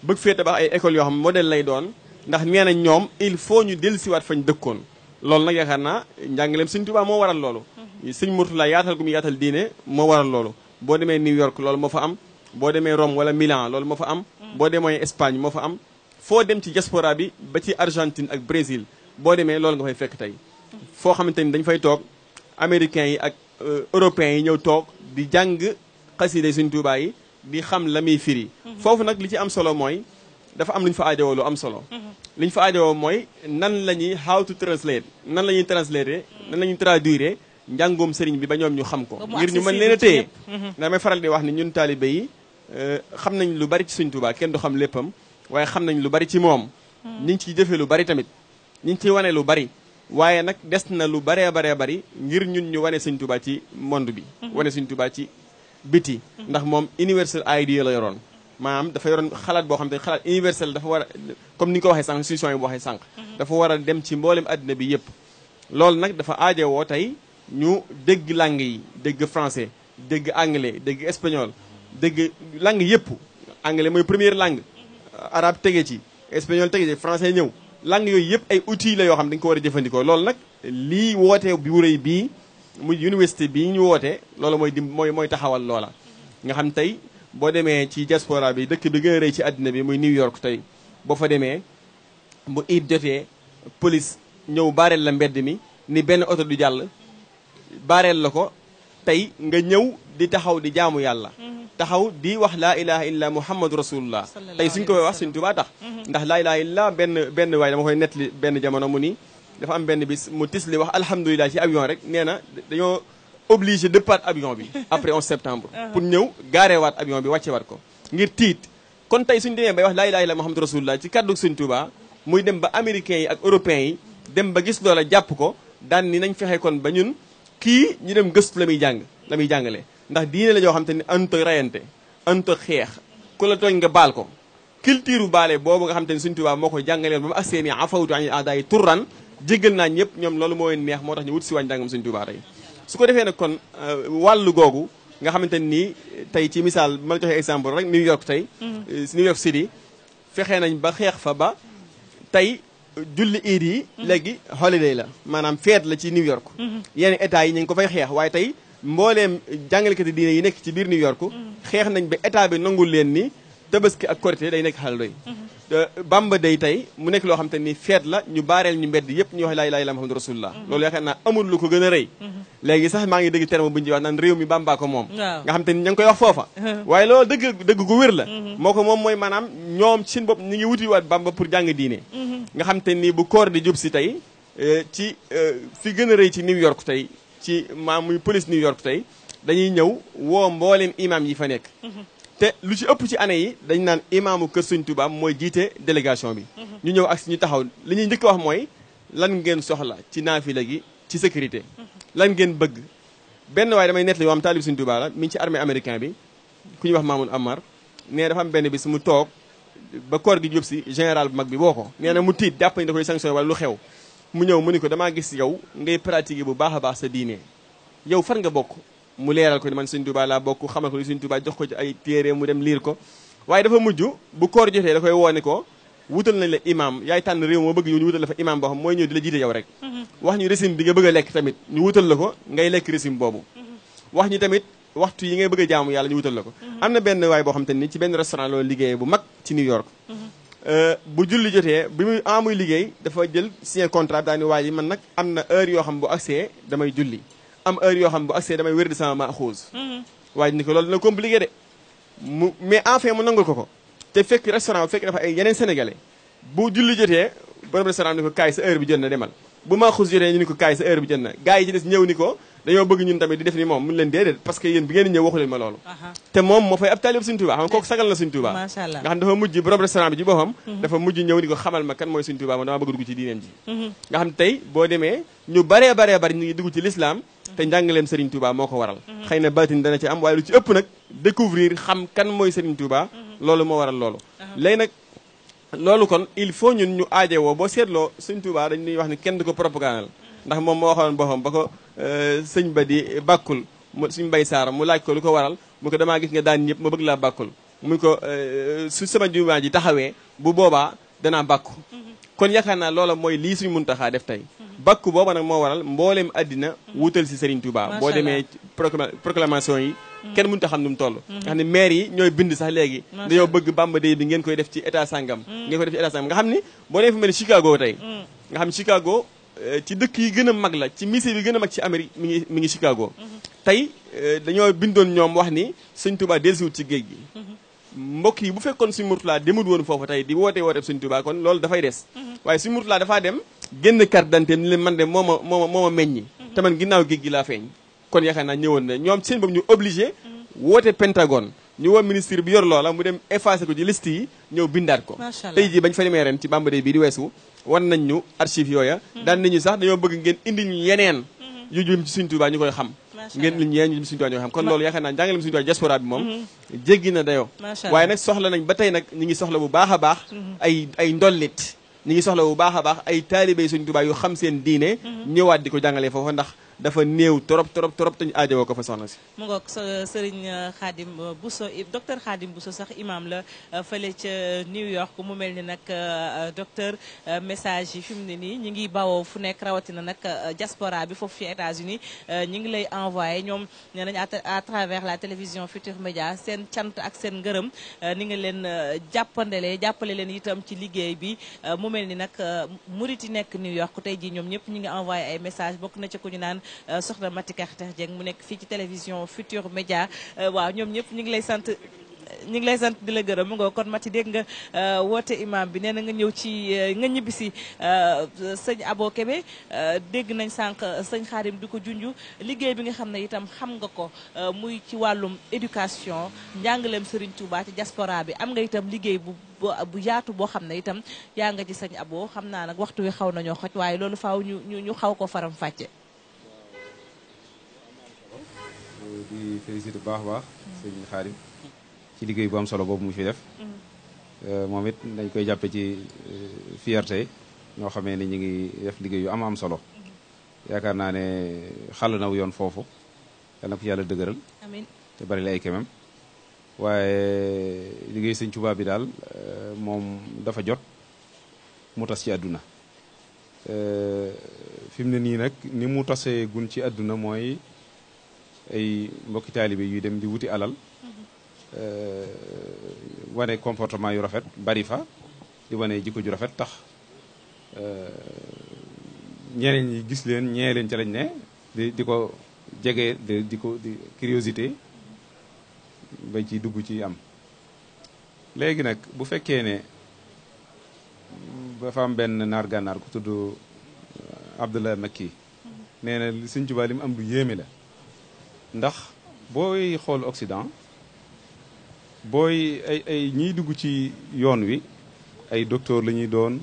bëgg féete ba ay écoles yoo xam modèle lay doon ndax nee nañ ñoom il faut ñu dellusiwaat fañ dëkkoon loolu nag yaakaar naa njàngaleem sëñ Touba moo waral loolu sëñ Mourtala yaatal gu mu yaatal diine moo waral loolu boo demee New York loolu moo fa am boo demee Rome wala Milan loolu moo fa am boo demee Espagne moo fa am foo dem ci diaspora bi ba ci Argentine ak Brésil boo demee loolu nga fay fekk tey foo xamante ni dañ fay toog américains yi ak européens yi ñëw toog di jàng xasida Sëñ Tuubaa yi di xam la muy firi foofu nag li ci am solo mooy dafa am lu ñu fa aajowoo lu am solo li ñu fa aajowoo mooy nan la ñuy how to translate nan la ñuy translater nan la ñuy traduire njàngoom sëriñ bi ba ñoom ñu xam ko ngir ñu mën leen a téye damay faral di wax ni ñun taalibe yi xam nañ lu bari ci Sëñ Tuubaa kenn du xam léppam waaye xam nañ lu bari ci moom ñu ngi ciy jëfee lu bari tamit ñu ngi ciy wane lu bari waaye nag des na lu baree baree bari ngir ñun ñu wane Sëñ Tuubaa ci monde bi wane Sëñ Tuubaa ci biti ndax moom universal idea la yoroon maanaam dafa yoroon xalaat boo xam te xalaat universel dafa war a comme ni nga ko waxee sànq institution yi bu waxee sànq dafa war a dem ci mboolem àddina bi yëpp loolu nag dafa aajowoo tey ñu dégg langue yi dégg français dégg anglais dégg espagnol dégg langue yëpp anglais mooy première langue arabe tege ci espagnol tege ci français ñëw langue yooyu yëpp ay outils la yoo xam dañu ko war a jëfandikoo loolu nag lii woote bi wuréy bii muy université bii ñu woote loolu mooy taxawal loola nga xam tey boo demee ci diaspora bi dëkk bi gën a rëy ci àddina bi muy New York tey boo fa demee bu it jotee police ñëw baareel la mbedd mi ni benn oto du jàll baareel la ko tey nga ñëw di taxaw di jaamu yàlla taxaw di wax laa ilaha illa muhammadu rasulullah tey suñ ko wax Sëñ Tuubaa tax ndax laa ilaha illa benn waaye dama koy nettali benn jamono mu ni dafa am benn bis mu tisli wax alhamdulilah ci avion rek nee na dañoo obligé départ avion bi après 11 septembre pour ñëw gaareewaat avion bi wàccewaat ko ngir tiit kon tey suñu demee bay wax laa ilaha illa muhammadu rasulullah ci kàddu Sëñ Tuubaa muy dem ba américains yi ak européens yi dem ba gis loola jàpp ko daan ni nañ fexe kon ba ñun kii ñu dem gëstu la muy jàngale ndax diine la joo xam te ni anta rayante anta xeex ku la tooñ nga baal ko culture baale boobu nga xam te ni Sëñ Tuubaa moo ko jàngaleel ba mu agsee ni afawtu an aadaay turran jéggal naa ñëpp ñoom loolu moo leen neex moo tax ñu wut si wàññi jàngam Sëñ Tuubaa tey su ko defee nag kon wàllu googu nga xamante ni tey ci misaal ma la joxee exemple rek New York tey New York City fexee nañ ba xeex fa ba tey julli iid yi léegi holiday la maanaam feet la ci New York yenn état yi ñu ngi ko fay xeex waaye tey mbooleem jàngalekati diine yi nekk ci biir New York xeex nañ ba état bi nangul leen ni tabaski ak korité day nekk xalal doy Bamba day tey mu nekk loo xam te ni feet la ñu baareel ñu mbedd yëpp ñu wax laa ilaaha illallaah Muhammadu rasulullah loolu yaakaar naa amul lu ko gën a rëy léegi sax maa ngi dégg terme bu ñu wax naan réew mi Bamba ko moom nga xam te ni ña ngi koy wax foofa waaye loolu dëgg gu wér la moo ko moom mooy maanaam ñoom seen bopp ñi ngi wuti waat Bamba pour jàng diine nga xam te ni bu koor di jub si tey ci fi gën a rëy ci New York tey ci muy police New York tey dañuy ñëw woo mbooleem imam yi fa nekk te lu ci ëpp ci année yi dañ naan imaamu kër Sëñ Tuubaa mooy jiite délégation bi ñu ñëw ak ñu taxaw li ñuy njëkk wax mooy lan ngeen soxla ci naafila gi ci sécurité lan ngeen bëgg benn waaye damay nettali yoo am taalib Sëñ Tuubaa la mi ngi ci armée américain bi ku ñuy wax Mamoun Amar nee dafa am benn bis mu toog ba koor gi jub si général bu mag bi boo ko nee na mu tiit jàpp ni da koy sanctionné wala lu xew mu ñëw mu ni ko damaa gis yow ngay pratiquer bu baax a baax sa diine yow fan nga bokk mu leeral ko ni man Sëñ Tuubaa laa bokk xamal ko ni Sëñ Tuubaa jox ko ci ay téere mu dem liir ko waaye dafa mujj bu koor jotee da koy woone ko wutal nañ la imam yaay tànn réew moo bëgg ñu wutal la fa imam boo xam mooy ñëw di la jiite yow rek wax ñu régime bi nga bëgg a lekk tamit ñu wutal la ko ngay lekk régime boobu wax ñu tamit waxtu yi ngay bëgg a jaamu yàlla ñu wutal la ko am na benn waay boo xam te ni ci benn restaurant loolu liggéeyee bu mag ci New York bu julli jotee bi muy liggéey dafa jël signé contrat daani waa ji man nag am na heure yoo xam bu accès damay julli am heure yoo xam bu accès damay wér di sama maaxuus waaye ni ko loolu dina compliqué de mais enfin mu nangul ko te fekk restaurant bu fekk dafa ay yeneen sénégalais bu julli jotee borom restaurant ni ko kaay sa heure bi jot na demal bu maaxuus jotee ñu ni ko kaay sa heure bi jot na gars yi ci des ñëw ni ko dañoo bëgg ñun tamit di def ni moom mun leen déedéet parce que yéen bi ngeen ñëw waxu leen ma loolu te moom moo fay ab taalib Sëñ Tuubaa xam nga kooku sagal na Sëñ Tuubaa nga xam dafa mujj borom restaurant bi ci boppam dafa mujj ñëw ni ko xamal ma kan mooy Sëñ Tuubaa moom dama bëgg dugg ci diineem ji nga xam tey boo demee ñu baree ñu ngi dugg ci l'islam te njàngaleem Serigne Touba moo ko waral xëy na baatin dana ci am waaye lu ci ëpp nag découvrir xam kan mooy Serigne Touba loolu moo waral loolu léegi nag loolu kon il faut ñun ñu aajewoo boo seetloo Serigne Touba dañ ñuy wax ni kenn du ko propagandal ndax moom moo waxoon boppam ba ko sëñ ba di bàkkul mu suñ mbay saara mu laaj ko lu ko waral mu ko damaa gis nga daan ñëpp ma bëgg laa bàkkul mu ko su sama jumaa ji taxawee bu boobaa danaa bàkku kon yaakaar naa loola mooy lii suñ Muntaxaa def tey bàkku booba nag moo waral mbooleem àddina wutal si Serigne Touba boo demee proclamation yi kenn mënut a xam nu mu toll nga xam ne maire yi ñooy bind sax léegi dañoo bëgg Bamba Day bi ngeen koy def ci état sangam ngeen koy def ci état sangam nga xam ni boo demee fu mel ni Chicago tey nga xam Chicago ci dëkk yi gën a mag la ci musée bi gën a mag ci Amérique mi ngi Chicago tey dañoo bindoon ñoom wax ni Sëñ Touba dellusiwut ci géej gi mbokk yi bu fekkoon Sëñ Murtala demul woon foofu tey di woote Sëñ Touba kon loolu dafay des waaye Sëñ Murtala dafaa dem génn carte d'identité ni leen man de moo ma meññi te man ginnaaw géej gi laa feeñ kon yaakaar naa ñëwoon na ñoom seen boobu ñu obligé woote Pentagone ñu woo ministre bi yor loola mu dem effacé ko ci liste yi ñëw bindaat ko tey jii bañ fa demee ren ci Bamba Day bii di weesu wan nañ ñu archive yooya daan nañu sax dañoo bëgg ngeen indi ñu yeneen yu jëm ci Sëñ Tuubaa ñu koy xam ngeen indi ñu yeneen yu jëm ci Sëñ Tuubaa ñu koy xam kon loolu yaakaar naa njàngaleem Sëñ Tuubaa diaspora bi moom jéggi na dayoo waaye nag soxla nañ ba tey nag ñu ngi soxla bu baax a baax ay ndollit ñu ngi soxla bu baax a baax ay taalibé Sëñ Tuubaa yu xam seen diine ñëwaat di ko jàngalee foofa ndax dafa néew trop te ñu aajowoo ko fa soxna si mu ngoog Serigne Khadim Bousso docteur Khadim Bousso sax imam la fële ca New York mu mel ni nag docteur message yi fi mu ne nii ñu ngi bawoo fu nekk rawatina nag diaspora bi foofu fi États-Unis ñu ngi lay envoyé ñoom nee nañ à travers la télévision Futurs Médias seen cant ak seen ngërëm ni nga leen jàppale leen itam ci liggéey bi mu mel ni nag murit yi nekk New York tey jii ñoom ñëpp ñu ngi envoyé ay message bokk na ci ku ñu naan soxna Mati Karter Dieng mu nekk fii ci télévision Futurs Médias waaw ñoom ñëpp ñu ngi lay sant di la gërëm mu nga kon Mati dégg nga woote imam bi nee na nga ñëw ci nga ñibbisi sëñ Abo Kébé dégg nañ sànq sëñ Xaadim di ko junju liggéey bi nga xam ne itam xam nga ko muy ci wàllum éducation njàngaleem Serigne Touba ci diaspora bi am nga itam liggéey bu yaatu boo xam ne itam yaa nga ci sëñ Abo xam naa nag waxtu wi xaw nañoo xoj waaye loolu faaw ñu xaw ko faram fàcce di félicité bu baax a baax sëñ Xaadim ci liggéey bu am solo boobu mu fi def moom it dañ koy jàppe ci fierté ñoo xamee ne ñu ngi def liggéey yu am solo yaakaar naa ne xàll naw yoon foofu yal na ko yàlla dëgëral amiin te bari la ay kemam waaye liggéey sëñ Tuubaa bi daal moom dafa jot mu tas ci àdduna fi mu ne nii nag ni mu tasee gun ci àdduna mooy ay mbokki taalibe yuy dem di wuti alal wane comportement yu rafet bari fa di wane jikko ju rafet tax ñeneen ñi gis leen ñee leen ca lañ ne di ko jege di curiosité ba ci dugg ci am léegi nag bu fekkee ne dafa am benn naar gànnaar ku tudd Abdullah Makki nee na Sëñ Tuubaa li mu am lu yéeme la ndax booy xool Occident booy ay ñiy dugg ci yoon wi ay docteur la ñuy doon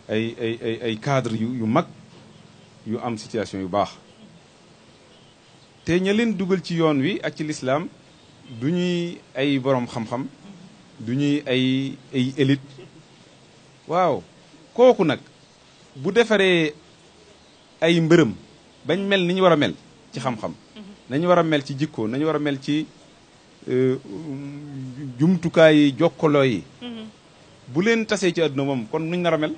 ay cadre yu mag yu am situation yu baax te ña leen dugal ci yoon wi ak ci lislaam du ñuy ay borom xam-xam du ñuy ay élite waaw kooku nag bu defaree ay mbërëm bañ mel ni ñu war a mel ci xam-xam nañu war a mel ci jikko nañu war a mel ci jumtukaay yi jokkaloo yi bu leen tasee ci àdduna moom kon nuñ nar a mel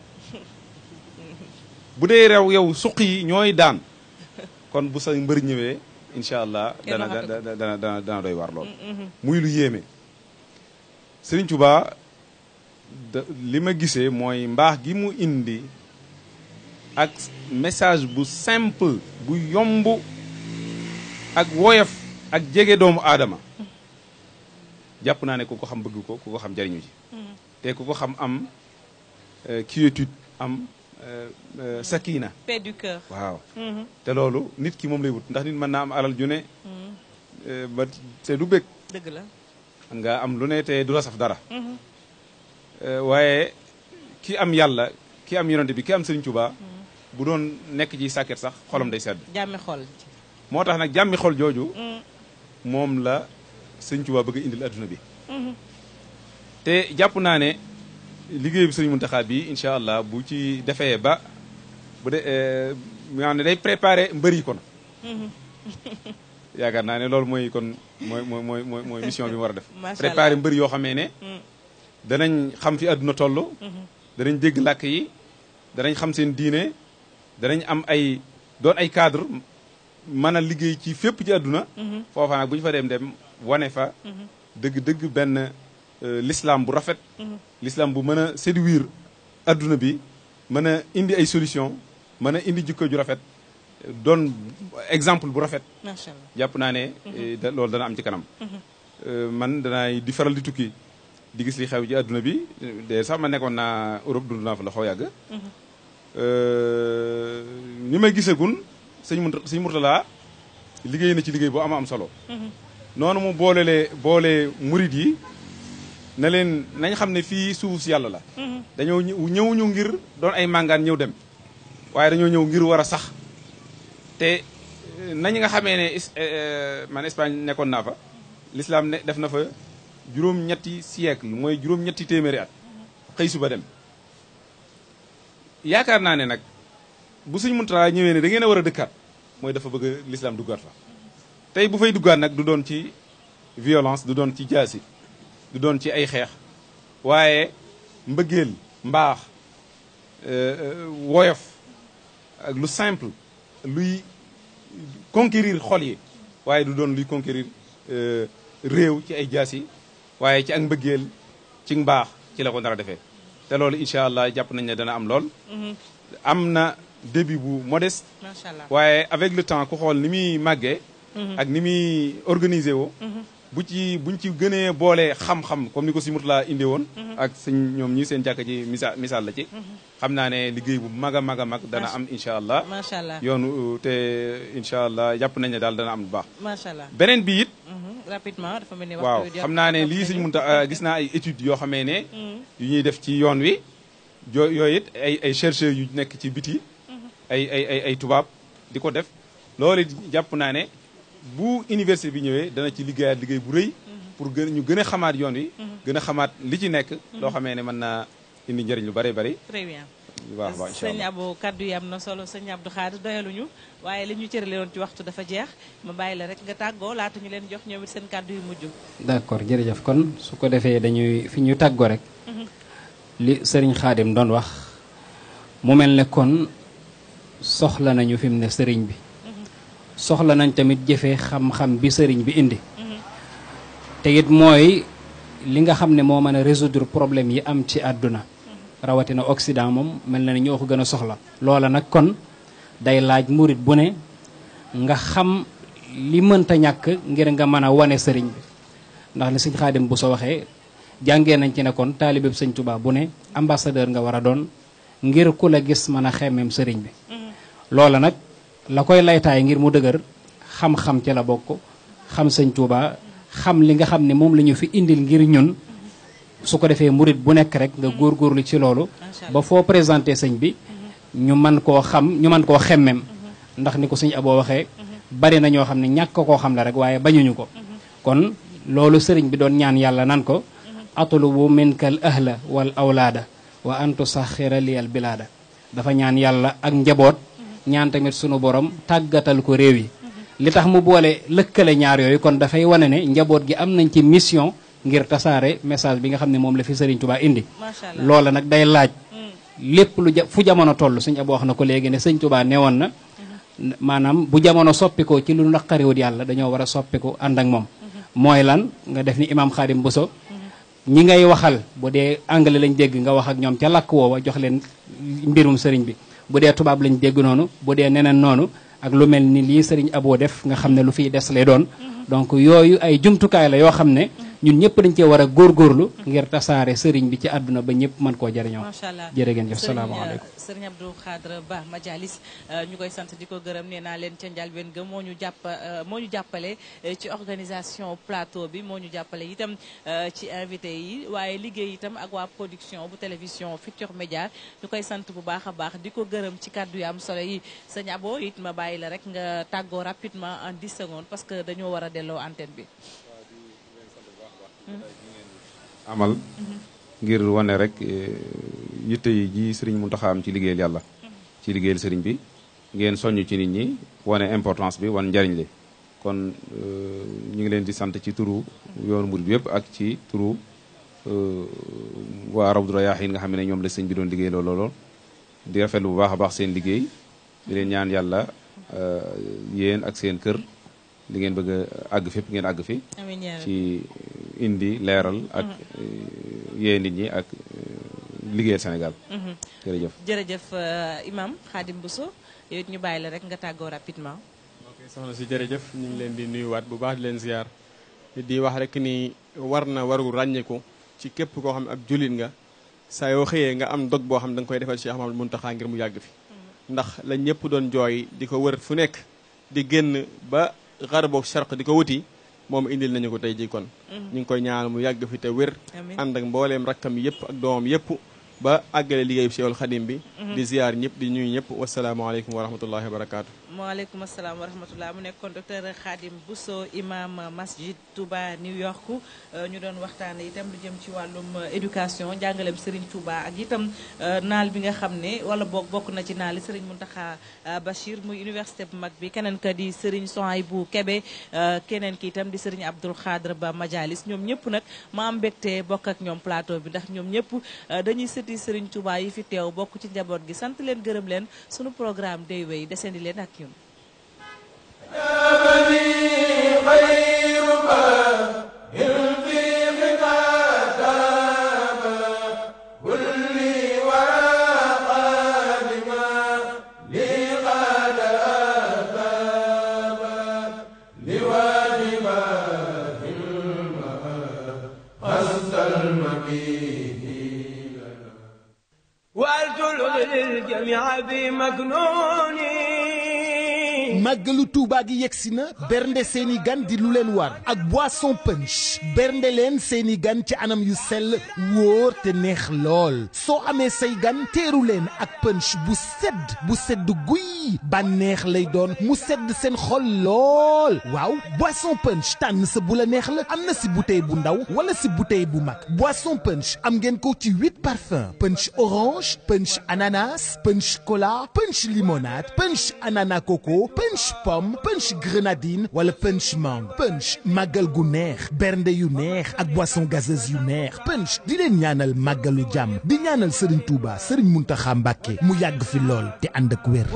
bu dee rew yow suq yi ñooy daan kon bu sa mbër ñëwee incha allah dana doy war lool muy lu yéeme Sëriñ Tuubaa li ma gisee mooy mbaax gi mu indi ak message bu simple bu yomb ak woyof ak jege doomu aadama jàpp naa ne ku ko xam bëgg ko ku ko xam jariñu ci te ku ko xam am quiétude am sakina paix du cœur waaw te loolu nit ki moom lay wut ndax nit mën naa am alal ju ne ba te du bëgg dëgg la man nga am lu ne te du la saf dara waaye ki am yàlla ki am yonante bi ki am Sëriñ Tuubaa bu doon nekk ci sàkket sax xolam day sedd jàmmi xol moo tax nag jàmmi xol jooju moom la Sëriñ Tuubaa bëgg a indil adduna bi te jàpp naa ne liggéey bi Sëriñ Muntaxa bi incha allah bu ci defee ba bu dee maa ne day préparé mbër yi kon yaakaar naa ne loolu mooy kon mooy mission bi mu war a def préparé mbër yoo xamee ne danañ xam fi àdduna toll danañ dégg làkk yi danañ xam seen diine danañ am ay doon ay cadre mën a liggéey ci fépp ci àdduna foofa nag bu ñu fa dem wane fa dëgg benn l'islam bu rafet l'islam bu mën a séduire àdduna bi mën a indi ay solution mën a indi jikko ju rafet doon exemple bu rafet macha allah jàpp naa ne loolu dana am ci kanam man danaay di faral di tukki di gis li xew ci àdduna bi de sax ma nekkoon naa Europe dund naa fa la xaw yàgg ñi may gisagun sëñ Murtala liggéey na ci liggéey bu am solo noonu mu boole murid yi na leen nañ xam ne fii suuf si yàlla la dañoo ñëwuñu ngir doon ay màngaan ñëw dem waaye dañoo ñëw ngir war a sax te nañ nga xamee ne man Espagne nekkoon naa fa l'islam ne def na fa juróom-ñetti siècle mooy juróom-ñetti téeméeri at xëy suba dem yaakaar naa ne nag bu Sëñ Muntaxa ñëwee ne da ngeen a war a dëkkaat mooy dafa bëgg l'islam duggaat fa tey bu fay duggaat nag du doon ci violence du doon ci jaasi du doon ci ay xeex waaye mbëggeel mbaax woyof ak lu simple luy conquérir xol yi waaye du doon luy conquérir réew ci ay jaasi waaye ci ak mbëggeel ci mbaax ci la ko nar a defee te loolu incha allah jàpp nañ ne dana am lool am na début bu modeste macha allah waaye avec le temps ku xool ni muy màggee ak ni muy organisé woo buñ ci gënee boolee xam-xam comme ni ko si Murtala indee woon ak suñ ñoom ñi seen jàkk ci misaal la ci xam naa ne liggéey bu mag a mag a mag dana am incha allah macha allah yoonu te incha allah jàpp nañ ne daal dana am bu baax macha allah beneen bi it rapidement dafa mel ni waaw xam naa ne lii suñ Muntaxa gis naa ay études yoo xamee ne yu ñuy def ci yoon wi yooyu it ay chercheurs yu nekk ci biti ay tubaab di ko def loolu jàpp naa ne bu université bi ñëwee dana ci liggéeyaat liggéey bu rëy pour ñu gën a xamaat yoon wi gën a xamaat li ci nekk loo xamee ne mën naa indi njëriñ lu bari bari très bien waaw waaw incha allah sëñ Abo kaddu yi am na solo sëñ Abdou Khadre doyaluñu waaye li ñu cërale woon ci waxtu dafa jeex ma bàyyi la rek nga tàggoo laata ñu leen jox ñoom it seen kaddu yu mujj d'accord jërëjëf kon su ko defee dañuy fi ñu tàggoo rek li sëriñ Xaadim doon wax mu mel ne kon soxla nañu fi mu ne sëriñ bi soxla nañ tamit jëfe xam-xam bi sëriñ bi indi te it mooy li nga xam ne moo mën a résoudre problème yi am ci àdduna rawatina Occident moom mel na ni ñoo ko gën a soxla loola nag kon day laaj murit bu ne nga xam li mënta ñàkk ngir nga mën a wane sëriñ bi ndax li sëñ Xaadim bu soo waxee jàngee nañ ci ne kon taalibeeb sëñ Tuubaa bu ne ambassadeur nga war a doon ngir ku la gis mën a xemmeem sëriñ bi loola nag la koy laytaay ngir mu dëgër xam-xam ci la bokk xam sëñ Tuubaa xam li nga xam ne moom la ñu fi indil ngir ñun su ko defee murit bu nekk rek nga góorgóorlu ci loolu ba foo présenté sëñ bi ñu mën koo xam ñu mën koo xemmem ndax ni ko sëñ Aboo waxee bari na ñoo xam ne ñàkk koo xam la rek waaye bañuñu ko kon loolu sëriñ bi doon ñaan yàlla nan ko atlubu minkal ahla wal awlaada wa an tusaxira liyal bilaada dafa ñaan yàlla ak njaboot ñaan tamit sunu borom tàggatal ko réew yi li tax mu boole lëkkale ñaar yooyu kon dafay wane ne njaboot gi am nañ ci mission ngir tasaare message bi nga xam ne moom la fi Serigne Touba indi loola nag day laaj lépp lu fu jamono toll suñ Aboo wax na ko léegi ne Sëñ Touba newoon na maanaam bu jamono soppikoo ci lu naqariwut yàlla dañoo war a soppiku ànd ak moom mooy lan nga def ni Imam Khadim Bousso ñi ngay waxal bu dee anglais lañ dégg nga wax ak ñoom ca làkk woowa jox leen mbirum sëriñ bi bu dee tubaab lañ dégg noonu bu dee neneen noonu ak lu mel ni lii sëriñ Aboo def nga xam ne lu fiy des lay doon donc yooyu ay jumtukaay la yoo xam ne ñun ñëpp dañ cee war a góorgóorlu ngir tasaare sëriñ bi ci àdduna ba ñëpp mën koo jëriñoo. macha allah jërë ngeen jëf salaamaaleykum. sëriñ Abdou Khadre Ba Majalis ñu koy sant di ko gërëm nee naa leen ca njëlbéen ga moo ñu jàppale ci organisation plateau bi moo ñu jàppale itam ci invité yi waaye liggéey itam ak waa production bu télévision Futurs Médias ñu koy sant bu baax a baax di ko gërëm ci kàddu yu am solo yi sëñ Abo it ma bàyyi la rek nga tàggoo rapidement en 10 secondes parce que dañoo war a delloo antenne bi. amal ngir wane rek yitte yi ji sëriñ Muntaxa am ci liggéeyal yàlla ci liggéeyal sëriñ bi ngeen soññ ci nit ñi wane importance bi wan njariñ li kon ñu ngi leen di sant ci turu yoonu murid bi yëpp ak ci turu waa Rawdu Rayaahiin nga xam ne ñoom la sëñ bi doon liggéey lool di rafetlu bu baax a baax seen liggéey di leen ñaan yàlla yéen ak seen kër li ngeen bëgg a àgg fépp ngeen àgg fi ci indi leeral ak yee nit ñi ak liggéeyal Sénégal jërëjëf jërëjëf Imam Khadim Bousso yow it ñu bàyyi la rek nga tàggoo rapidement ok soxna si jërëjëf ñu ngi leen di nuyuwaat bu baax di leen ziar di wax rek ni war na waru ràññeeku ci képp koo xam ne ab jullit nga saa yoo xëyee nga am dog boo xam da nga koy defal Cheikh Mahamadou Muntaxa ngir mu yàgg fi ndax la ñëpp doon jooy di ko wër fu nekk di génn ba xarboog charq di ko wuti moom indil nañu ko tey ji kon ñu ngi koy ñaanal mu yàgg fi te wér ànd ak mbooleem rakkam yëpp ak doomam yëpp ba àggale liggéey bi Cheikhul Khadim bi di ziar ñëpp di ñuy ñëpp wasalaamaaleykum wa rahmatullahi wa barakaatu waaleykum asalaam wa rahmatullah mu nekkoon docteur Khadim Bousso imam masjid Touba New York ñu doon waxtaane itam lu jëm ci wàllum éducation njàngaleem Serigne Touba ak itam naal bi nga xam ne wala bokk na ci naal yi Serigne Mountakha Bachir muy université bu mag bi keneen ka di Serigne Souhaïbou Kébé keneen ki itam di Serigne Abdou Khadre Ba Majalis ñoom ñëpp nag ma am mbégte bokk ak ñoom plateau bi ndax ñoom ñëpp dañuy sëti Serigne Touba yi fi teew bokk ci njaboot gi sant leen gërëm leen sunu programme day wéy deseendi leen ak ñun màggalu Touba gi yegsi na bernde seeni gan di lu leen war ak boisson punch bernde leen seeni gan ci anam yu sell wóor te neex lool soo amee say gan teeru leen ak punch bu sedd guy bànneex lay doon mu sedd seen xol lool waaw boisson punch tànn sa bu la neex la am na si bouteille bu ndaw wala si bouteille bu mag boisson punch am ngeen ko ci 8 parfums punch orange punch ananas punch cola punch limonade punch ananas coco punch pomme punch grenadine wala punch mangue punch màggal gu neex bernde yu neex ak boisson gazeuse yu neex punch di leen ñaanal màggalu jàmm di ñaanal Serigne Touba Serigne Mountakha Mbacké mu yàgg fi lool te ànd ak wér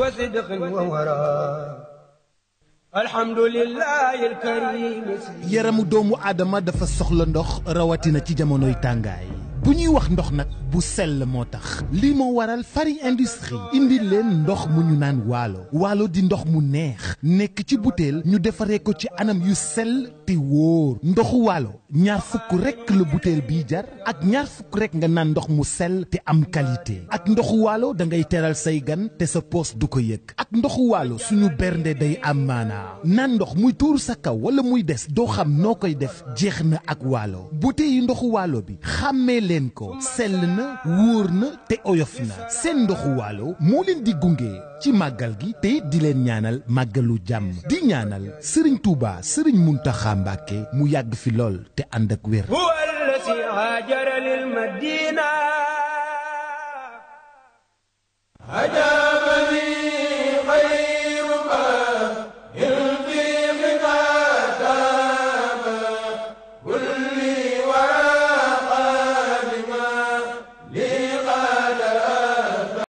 alhamdulillahi alkarim. yaramu doomu aadama dafa soxla ndox rawatina ci jamonoy tàngaay bu ñuy wax ndox nag bu sell moo tax lii moo waral Fary Industrie indi leen ndox mu ñu naan waalo di ndox mu neex nekk ci butéel ñu defaree ko ci anam yu sell te wóor ndoxu waalo ñaar fukk rekk la butéel bii jar ak ñaar fukk rekk nga naan ndox mu sell te am qualité ak ndoxu waalo da ngay teral say gan te sa poos du ko yëg ak ndoxu waalo suñu bernde day am maanaa naan ndox muy tuuru sa kaw wala muy des doo xam noo koy def jeex na ak waalo butéel yi ndoxu waalo bi xàmmee leen ko sell na wóor na te oyof na seen ndoxu waalo moo leen di gunge ci màggal gi te di leen ñaanal màggalu jàmm di ñaanal Serigne Touba Serigne Mountakha Mbacké mu yàgg fi lool te ànd ak wér. huwa allasi haajara lil madina